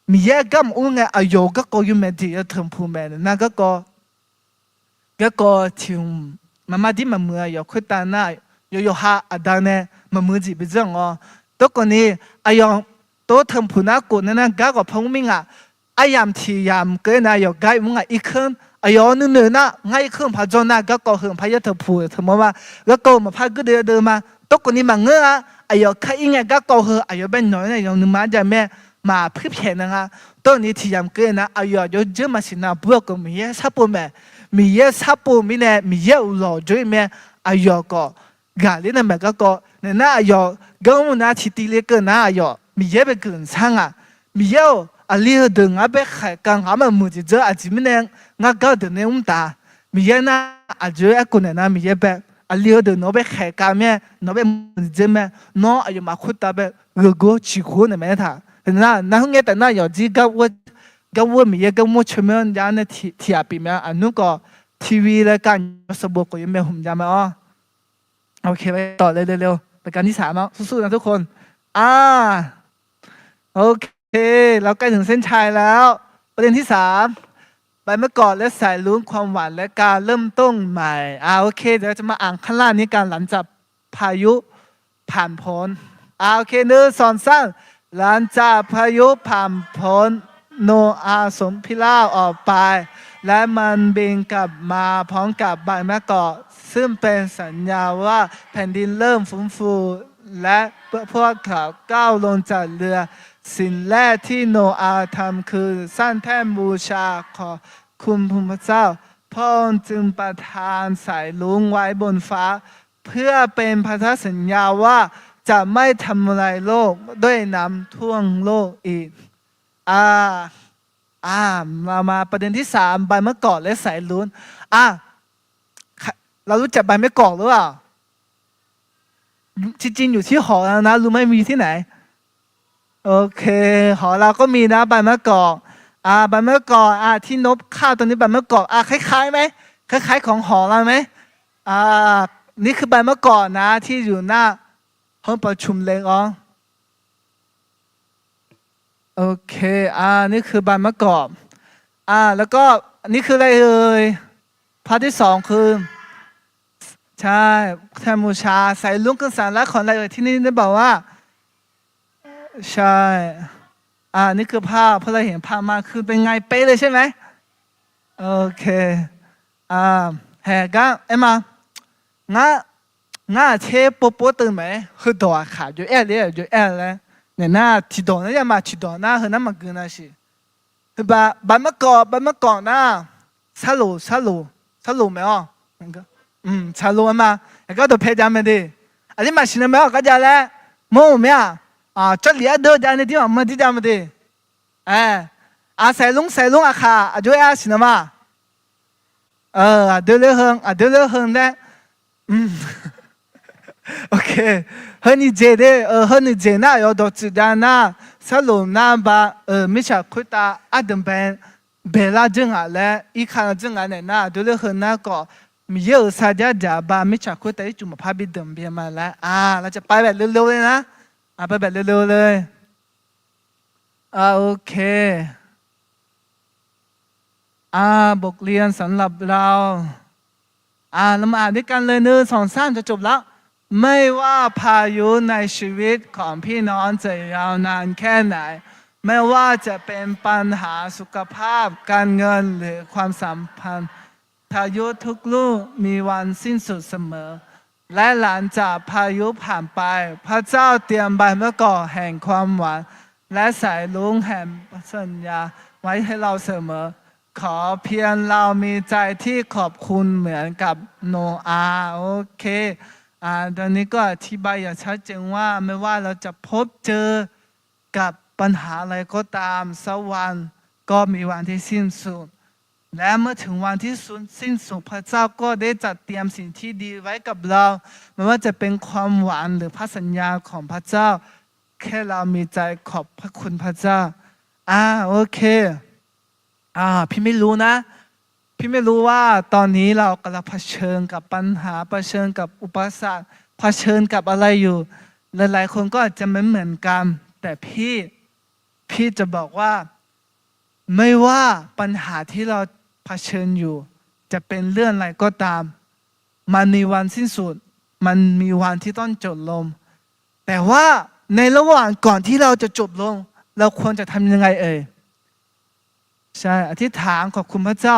Miqyaer gar maqur ngae aqyawf-euq garkawv yawmaeq jeq ya tanqpuq mae nar garkawv garkawv tiq hmq maqmar dir maqmuiq aqyawf khoertav nar, yawqyawqha aqda nae maqmuiq jeq bi dzeur-anr-awr. Dawrkawv ni aqyawf tov tanqpuq nar khof nae nar gar khawf par mr mir ngaq, aryamq tiq yamq keuv-aer nae aqyawf gar mr ngaq irkanr, aqyawf-awr nuinoeq nar ngar irkanr maqpar jawr nar garkawv heu maqpar ya tanqpuq tanqmawr ma. Garkawv heu maqpar guirdeuv deuv ma. Dawrkawv ni maqngeur-a. Aqyawf kar ir ngae garkawv heu aqyawf bae nawq-ir nae yawf nuima-anr jav mae, maqpuir pyaeq nar nga. Dawrni tiq yamq keuv-aer nar aqyawf aqjox dzeur maqsiq nar aqbur-eu khawf Miqyaer sharpov mae. Miqyaer sharpov mirnae Miqyaer uqlawq jawr-ir mae. Aqyawf khawf ghaqler nae maeq garkawv naeq nar aqyawf gar mr nar tiqtiv le keuv nar aqyawf Miqyaer bae guiqlanq shar nga. Miqyaer-or, aqli heudeuq ngar bae khaeq kav ngaq-anr maqmuiq jeq dzeur aqjeq mirnae ngar gar-eu deuq nae mr taf. Miqyaer nar aqjox-aer aerkhof naeq nar Miqyaer bae aqli heudeuq nawq-anr bae khaeq kav mir-aer nawq-anr bae maqmuiq jeq dzeur mae. Nawr aqyawfmaf khoertav bae gheuqgor ciqghor naeq mae aertaq. Nar nar khoerngae taf nar aqyawf jir gar ur-eu Miqyaer gar mr-eu tsawrmyanr jav nae tiq ghaq pyeuf mae. Aqnmr khawf TV รายการ sanqbof khawf yawmaeq hmq jav mae-awr. โอเค ไปต่อเลยเร็วๆ รายการที่สามแล้ว สู้ๆนะทุกคน อ่า โอเค เราใกล้ถึงเส้นชัยแล้ว ประเด็นที่สาม ใบมะกอกและสายรุ้ง ความหวานและการเริ่มต้นใหม่ อ่า โอเค เดี๋ยวเราจะมาอ่านข้างล่างนี้กัน หลังจากพายุผ่านพ้น อ่า โอเค หนึ่ง สอง สาม หลังจากพายุผ่านพ้น โนอาห์สนพิราบออกไป และมันบินกลับมาพร้อมกับใบมะกอก ซึ่งเป็นสัญญาว่าแผ่นดินเริ่มฟื้นฟู และพวกเขาก้าวลงจากเรือ สิ่งแรกที่โนอาห์ทำคือสร้างแท่นบูชาขอบคุณพระเจ้า พระองค์จึงประทานสายรุ้งไว้บนฟ้า เพื่อเป็นพันธสัญญาว่าจะไม่ทำลายโลกด้วยน้ำท่วมโลกอีก อ่า อ่า มา มาประเด็นที่สาม ใบมะกอกและสายรุ้ง อ่ะ เรารู้จักใบมะกอกหรือเปล่า จริงๆ อยู่ที่หอเรานะ รู้ไหมมีที่ไหน โอเค หอเราก็มีนะ ใบมะกอก อ่า ใบมะกอก อ่า ที่นบข้าวตรงนี้ ใบมะกอก อ่า คล้ายๆไหม คล้ายๆของหอเราไหม อ่า นี่คือใบมะกอกนะ ที่อยู่หน้าห้องประชุมเล็กอ๋อ โอเค อ่า นี่คือใบมะกอก อ่า แล้วก็ อันนี้คืออะไรเอ่ย ภาพที่สองคือ ใช่ แท่นบูชา สายรุ้งคือสัญลักษณ์ของอะไรเอ่ย ที่นี่ได้บอกว่า ใช่ อ่า นี่คือภาพ พอเราเห็นภาพมาคือเป็นไง เป๊ะเลยใช่ไหม โอเค อ่า haeq gar aer ma. Ngar, ngar aqtser povpov teuv mae, heudawq aqkaq jov-aer le, jov-aer laer. Naeq nar tiqdawq nar ya ma, tiqdawq nar heu nar maqgeu na siq. Heu ba, ใบมะกอก ใบมะกอก nar, sarloq, sarloq, sarloq mae-awr. Sarloq aer ma, aqgar dawqpae jav mae de. Aqdir maqsiq na mae-awr gar jav laer, mawr-euq mae-aq. Tsawrlif ardeuv jav nae dir maqmawr dir jav mae de. Aer, aq, สายรุ้ง สายรุ้ง aqkaq aqjox-aer arsiq na ma. Aqdoer ler heu, aqdoer ler heu laer. Heu nyiq jeq de, heu nyiq jeq nar aqyawf dawqtsuif jav nar, sarloq nar ba, mirtsaq khoertav ardanq bae, baelar dzeur ngaq laer, irka dzeur ngaq naeq nar, aqdoer ler heu nar khawf, Miqyaer-euq sarjax dzaq ba mirtsaq khoertav ircuf maqpar bi danq byae ma laer, aq, lafcaf pav bae leu leu ler nar, aq, pav bae leu leu ler. โอเค อ่า บทเรียนสำหรับเรา อ่า เรามาอ่านด้วยกันเลย หนึ่ง สอง สาม จะจบแล้ว ไม่ว่าพายุในชีวิตของพี่น้องจะยาวนานแค่ไหน ไม่ว่าจะเป็นปัญหาสุขภาพ การเงิน หรือความสัมพันธ์ พายุทุกลูกมีวันสิ้นสุดเสมอ และหลังจากพายุผ่านไป พระเจ้าเตรียมใบมะกอกแห่งความหวัง และสายรุ้งแห่งสัญญาไว้ให้เราเสมอ ขอเพียงเรามีใจที่ขอบคุณเหมือนกับโนอาห์ โอเค อ่า ตอนนี้ก็อธิบายอย่างชัดเจนว่า ไม่ว่าเราจะพบเจอกับปัญหาอะไรก็ตาม สักวันก็มีวันที่สิ้นสุด และเมื่อถึงวันที่สุดสิ้นสุด พระเจ้าก็ได้จัดเตรียมสิ่งที่ดีไว้กับเรา ไม่ว่าจะเป็นความหวังหรือพระสัญญาของพระเจ้า แค่เรามีใจขอบพระคุณพระเจ้า อ่า โอเค อ่า พี่ไม่รู้นะ พี่ไม่รู้ว่าตอนนี้เรากำลังเผชิญกับปัญหา เผชิญกับอุปสรรค เผชิญกับอะไรอยู่ หลายๆคนก็อาจจะไม่เหมือนกัน แต่พี่ พี่จะบอกว่า ไม่ว่าปัญหาที่เราเผชิญอยู่ จะเป็นเรื่องอะไรก็ตาม มันมีวันสิ้นสุด มันมีวันที่ต้องจบลง แต่ว่าในระหว่างก่อนที่เราจะจบลง เราควรจะทำยังไงเอ่ย ใช่ อธิษฐานขอบคุณพระเจ้า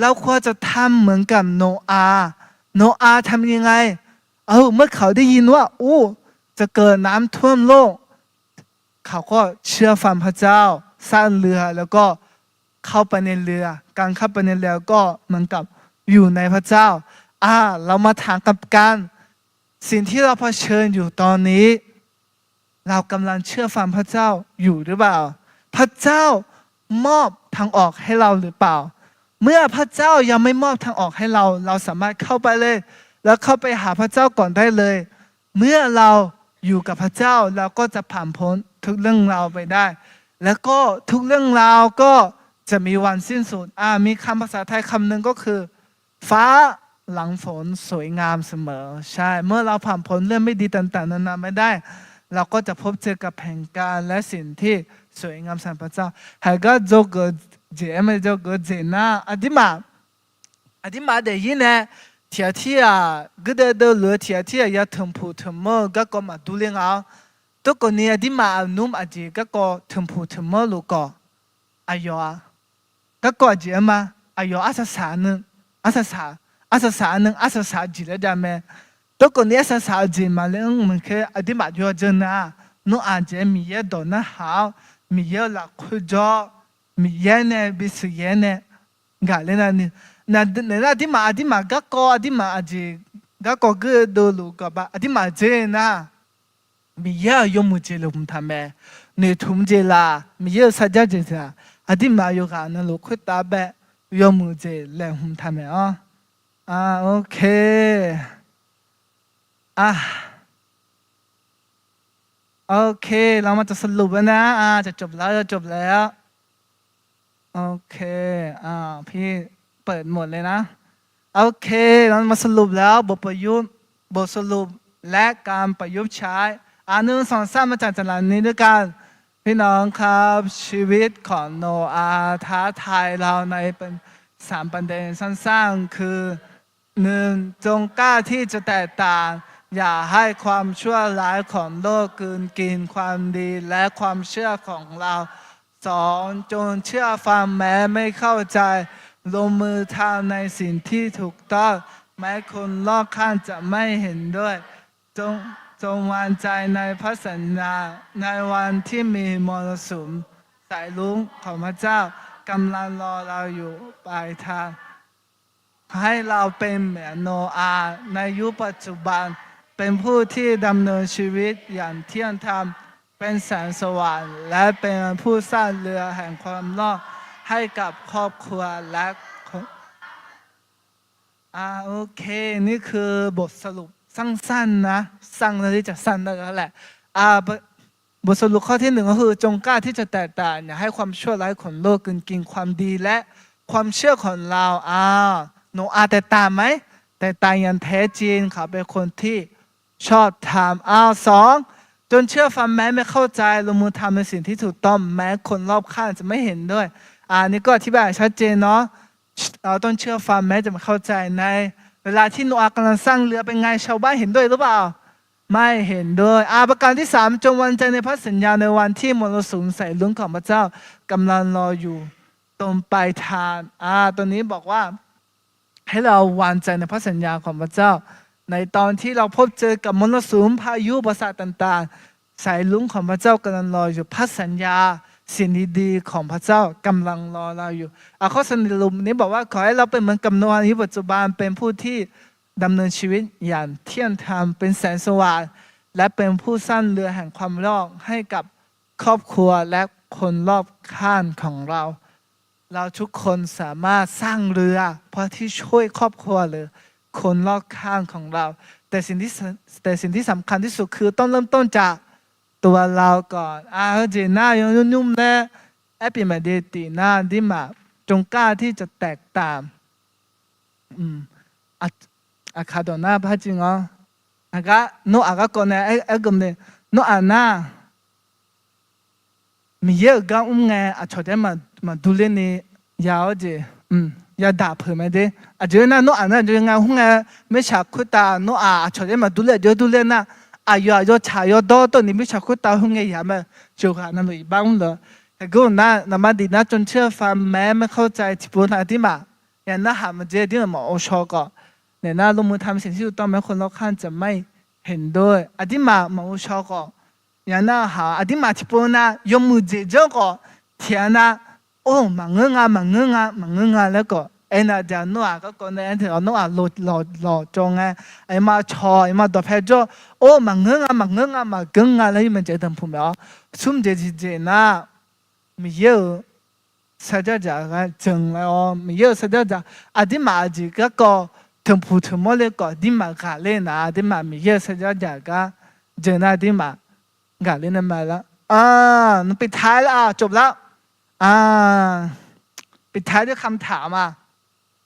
เราควรจะทำเหมือนกับโนอาห์ โนอาห์ทำยังไง เออ เมื่อเขาได้ยินว่า อู้ จะเกิดน้ำท่วมโลก เขาก็เชื่อฟังพระเจ้า สร้างเรือ แล้วก็เข้าไปในเรือ การเข้าไปในเรือก็เหมือนกับอยู่ในพระเจ้า อ่า เรามาถามกลับกัน สิ่งที่เราเผชิญอยู่ตอนนี้ เรากำลังเชื่อฟังพระเจ้าอยู่หรือเปล่า พระเจ้ามอบทางออกให้เราหรือเปล่า เมื่อพระเจ้ายังไม่มอบทางออกให้เรา เราสามารถเข้าไปเลย แล้วเข้าไปหาพระเจ้าก่อนได้เลย เมื่อเราอยู่กับพระเจ้า เราก็จะผ่านพ้นทุกเรื่องราวไปได้ แล้วก็ทุกเรื่องราวก็จะมีวันสิ้นสุด อ่า มีคำภาษาไทยคำหนึ่งก็คือ ฟ้าหลังฝนสวยงามเสมอ ใช่ เมื่อเราผ่านพ้นเรื่องไม่ดีต่างๆนานามาได้ เราก็จะพบเจอกับแผนการและสิ่งที่สวยงามสำหรับพระเจ้า Haigar dzawgeuf jeq-aer mae dzawgeuf jeq nar, aqdirmaf, aqdirmaf daefzir nae tiq ghaq tirghaq guirdeuv deuvluf-eu tiq ghaq tirghaq ya teumpuq teumawr-eu garkawv maqdur ler nga-awr, durkawv ni aqdirmaf aqnmr aqjeq garkawv teumpuq teumawr luf khawf, aqyawf-aq, garkawv aqjeq-aer ma, aqyawf arsaq saq-a, arsaq saq, arsaq saq-a nuiv arsaq saq jeq laer jav mae. Durkawv ni arsaq saq-eu jeq maqle-anr maqkhaer aqdirmaf jawr dzeur nar, nawr aqjeq-aer Miqyaer dawq narhaq-awr, Miqyaer-euq lafkhoer jawr-awr, Miqyaer nae bisiq yaer nae gaq ler nar ni, naeq nar aqdirmaf, aqdirmaf garkawv, aqdirmaf aqjeq garkawv guirdeuv luf gaq ba aqdirmaf dzer nar, Miqyaer-euq yawmuiq jeq luf hmq taq mae, noeqtmq jeq laf, Miqyaer-euq sarjax jeq laf, aqdirmaf yawqghaq navluf khoertav bae yawmuiq jeq laeqhmq taq mae-awr. Ok, ok, เรามาจะสรุปแล้วนะ จะจบแล้ว จะจบแล้ว โอเค พี่เปิดหมดเลยนะ โอเค เรามาสรุปแล้ว บทประยุกต์ บทสรุป และการประยุกต์ใช้ อ่ะ หนึ่ง สอง สาม มาจากตารางนี้ด้วยกัน พี่น้องครับ ชีวิตของโนอาห์ท้าทายเราในเป็นสามประเด็นสั้นๆ คือ หนึ่ง จงกล้าที่จะแตกต่าง อย่าให้ความชั่วร้ายของโลกกลืนกินความดีและความเชื่อของเรา สอง จงเชื่อฟังแม้ไม่เข้าใจ ลงมือทำในสิ่งที่ถูกต้อง แม้คนรอบข้างจะไม่เห็นด้วย จง จงวางใจในพระสัญญา ในวันที่มีมรสุมสายรุ้งของพระเจ้ากำลังรอเราอยู่ปลายทาง ให้เราเป็นเหมือนโนอาห์ในยุคปัจจุบัน เป็นผู้ที่ดำเนินชีวิตอย่างเที่ยงธรรม เป็นแสงสว่าง และเป็นผู้สร้างเรือแห่งความรอดให้กับครอบครัวและคน อ่า โอเค นี่คือบทสรุปสั้นๆ นะ สั้นเท่าที่จะสั้นได้แล้วแหละ อ่า บทสรุปข้อที่หนึ่งก็คือ จงกล้าที่จะแตกต่าง อย่าให้ความชั่วร้ายของโลกกลืนกินความดีและความเชื่อของเรา อ่า โนอาห์แตกต่างไหม แตกต่างอย่างแท้จริง เขาเป็นคนที่ชอบธรรม อ่า สอง จงเชื่อฟังแม้ไม่เข้าใจ ลงมือทำในสิ่งที่ถูกต้อง แม้คนรอบข้างจะไม่เห็นด้วย อ่า นี่ก็อธิบายชัดเจนเนาะ เราต้องเชื่อฟังแม้จะไม่เข้าใจ ในเวลาที่โนอาห์กำลังสร้างเรือเป็นไง ชาวบ้านเห็นด้วยหรือเปล่า ไม่เห็นด้วย อ่า ประการที่สาม จงวางใจในพระสัญญา ในวันที่มรสุมสายรุ้งของพระเจ้ากำลังรออยู่ตรงปลายทาง อ่า ตรงนี้บอกว่า ให้เราวางใจในพระสัญญาของพระเจ้า ในตอนที่เราพบเจอกับมรสุมพายุอุปสรรคต่างๆ สายรุ้งของพระเจ้ากำลังลอยอยู่ พระสัญญาสิ่งดีๆของพระเจ้ากำลังรอเราอยู่ อ่ะ ข้อสรุปนี้บอกว่า ขอให้เราเป็นเหมือนกับโนอาห์ในยุคปัจจุบัน เป็นผู้ที่ดำเนินชีวิตอย่างเที่ยงธรรม เป็นแสงสว่าง และเป็นผู้สร้างเรือแห่งความรอดให้กับครอบครัวและคนรอบข้างของเรา เราทุกคนสามารถสร้างเรือเพื่อที่ช่วยครอบครัวหรือคนรอบข้างของเรา แต่สิ่งที่ส- แต่สิ่งที่สำคัญที่สุดคือต้องเริ่มต้นจากตัวเราก่อน อ่ะ เออ jeq nar yawnyar nymr laer aer pyeuf maqde tiq nar, aqdirmaf จงกล้าที่จะแตกต่าง Aqkaq dawq nar par jir nga. Aqgar Noraq garkawv nae aer geuf mae, Noraq nar Miqyaer-euq gar mr ngae aqcawq taef-aer maqdur ler ni ya-awr jeq yadaq peuq mae de. Aqjeq nar Noraq nar aqjox ngae mr ngae, mirtsaq khoertav Noraq aqcawq taef-aer maqdur ler, aqjox dur ler nar, aqyawf aqyawf tsaq yawdawr tawv ni mirtsaq khoertav hu ngae yaq mae. Yawqghaq navluf iqbax mr lef-eu. Haeqgeur-eu nar, naqma diq nar จนเชื่อฟัง maeq-aer ไม่เข้าใจ tiqpov nar aqdirmaf ya narhaq maqdzer, aqdirmaf maqghov shaw khawf, naeq nar ลงมือทำสิ่งที่ถูกต้อง แม้คนรอบข้างจะไม่เห็นด้วย aqdirmaf maqghov shaw khawf, ya narhaq-eu aqdirmaf tiqpov nar yawmuiq jeq janr khawf, tiq-a nar, or, maqngeur nga, maqngeur nga, maqngeur nga laer khawf aernar, aqjeq Noraq garkawv nae aer-eu, Noraq lawqcawv ngae, aqyawfmaf cawq, aqyawfmaf dawqpae jawr, or, maqngeur nga, maqngeur nga, maqgeur nga laer yawmuiq jeq danqpuq mae-awr, smr jeq tiqjeq nar, Miqyaer-euq sarjax dzaq gar jeuq laer-awr, Miqyaer-euq sarjax dzaq, aqdirmaf aqjeq garkawv teuqpuq teuqmawr le khawf, aqdirmaf ghaqler nar, aqdirmaf Miqyaer-euq sarjax dzaq gar jeuq nar, aqdirmaf ghaqler nae ma lar. Naqpiq taq-aer lar-aq, cawv lar. Piqtaq-aer ด้วยคำถาม ma.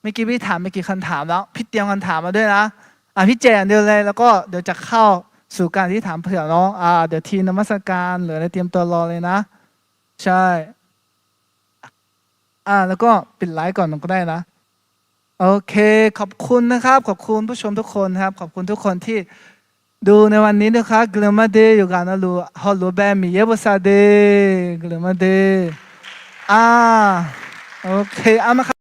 เมื่อกี้พี่ถาม เมื่อกี้คำถามแล้ว พี่เตรียมคำถามมาด้วยนะ อ่ะ พี่แจกอย่างเดียวเลย แล้วก็เดี๋ยวจะเข้าสู่การอธิษฐานเผื่อเนาะ อ่า เดี๋ยวทีมนมัสการเหลือในเตรียมตัวรอเลยนะ ใช่ อ่า แล้วก็ปิดไลฟ์ก่อนก็ได้นะ โอเค ขอบคุณนะครับ ขอบคุณผู้ชมทุกคนนะครับ ขอบคุณทุกคนที่ดูในวันนี้นะครับ Guiqlanq mar de. Yawqghaq navluf hawluf bae Miqyaer bosav de. Guiqlanq mar de. โอเค armar kha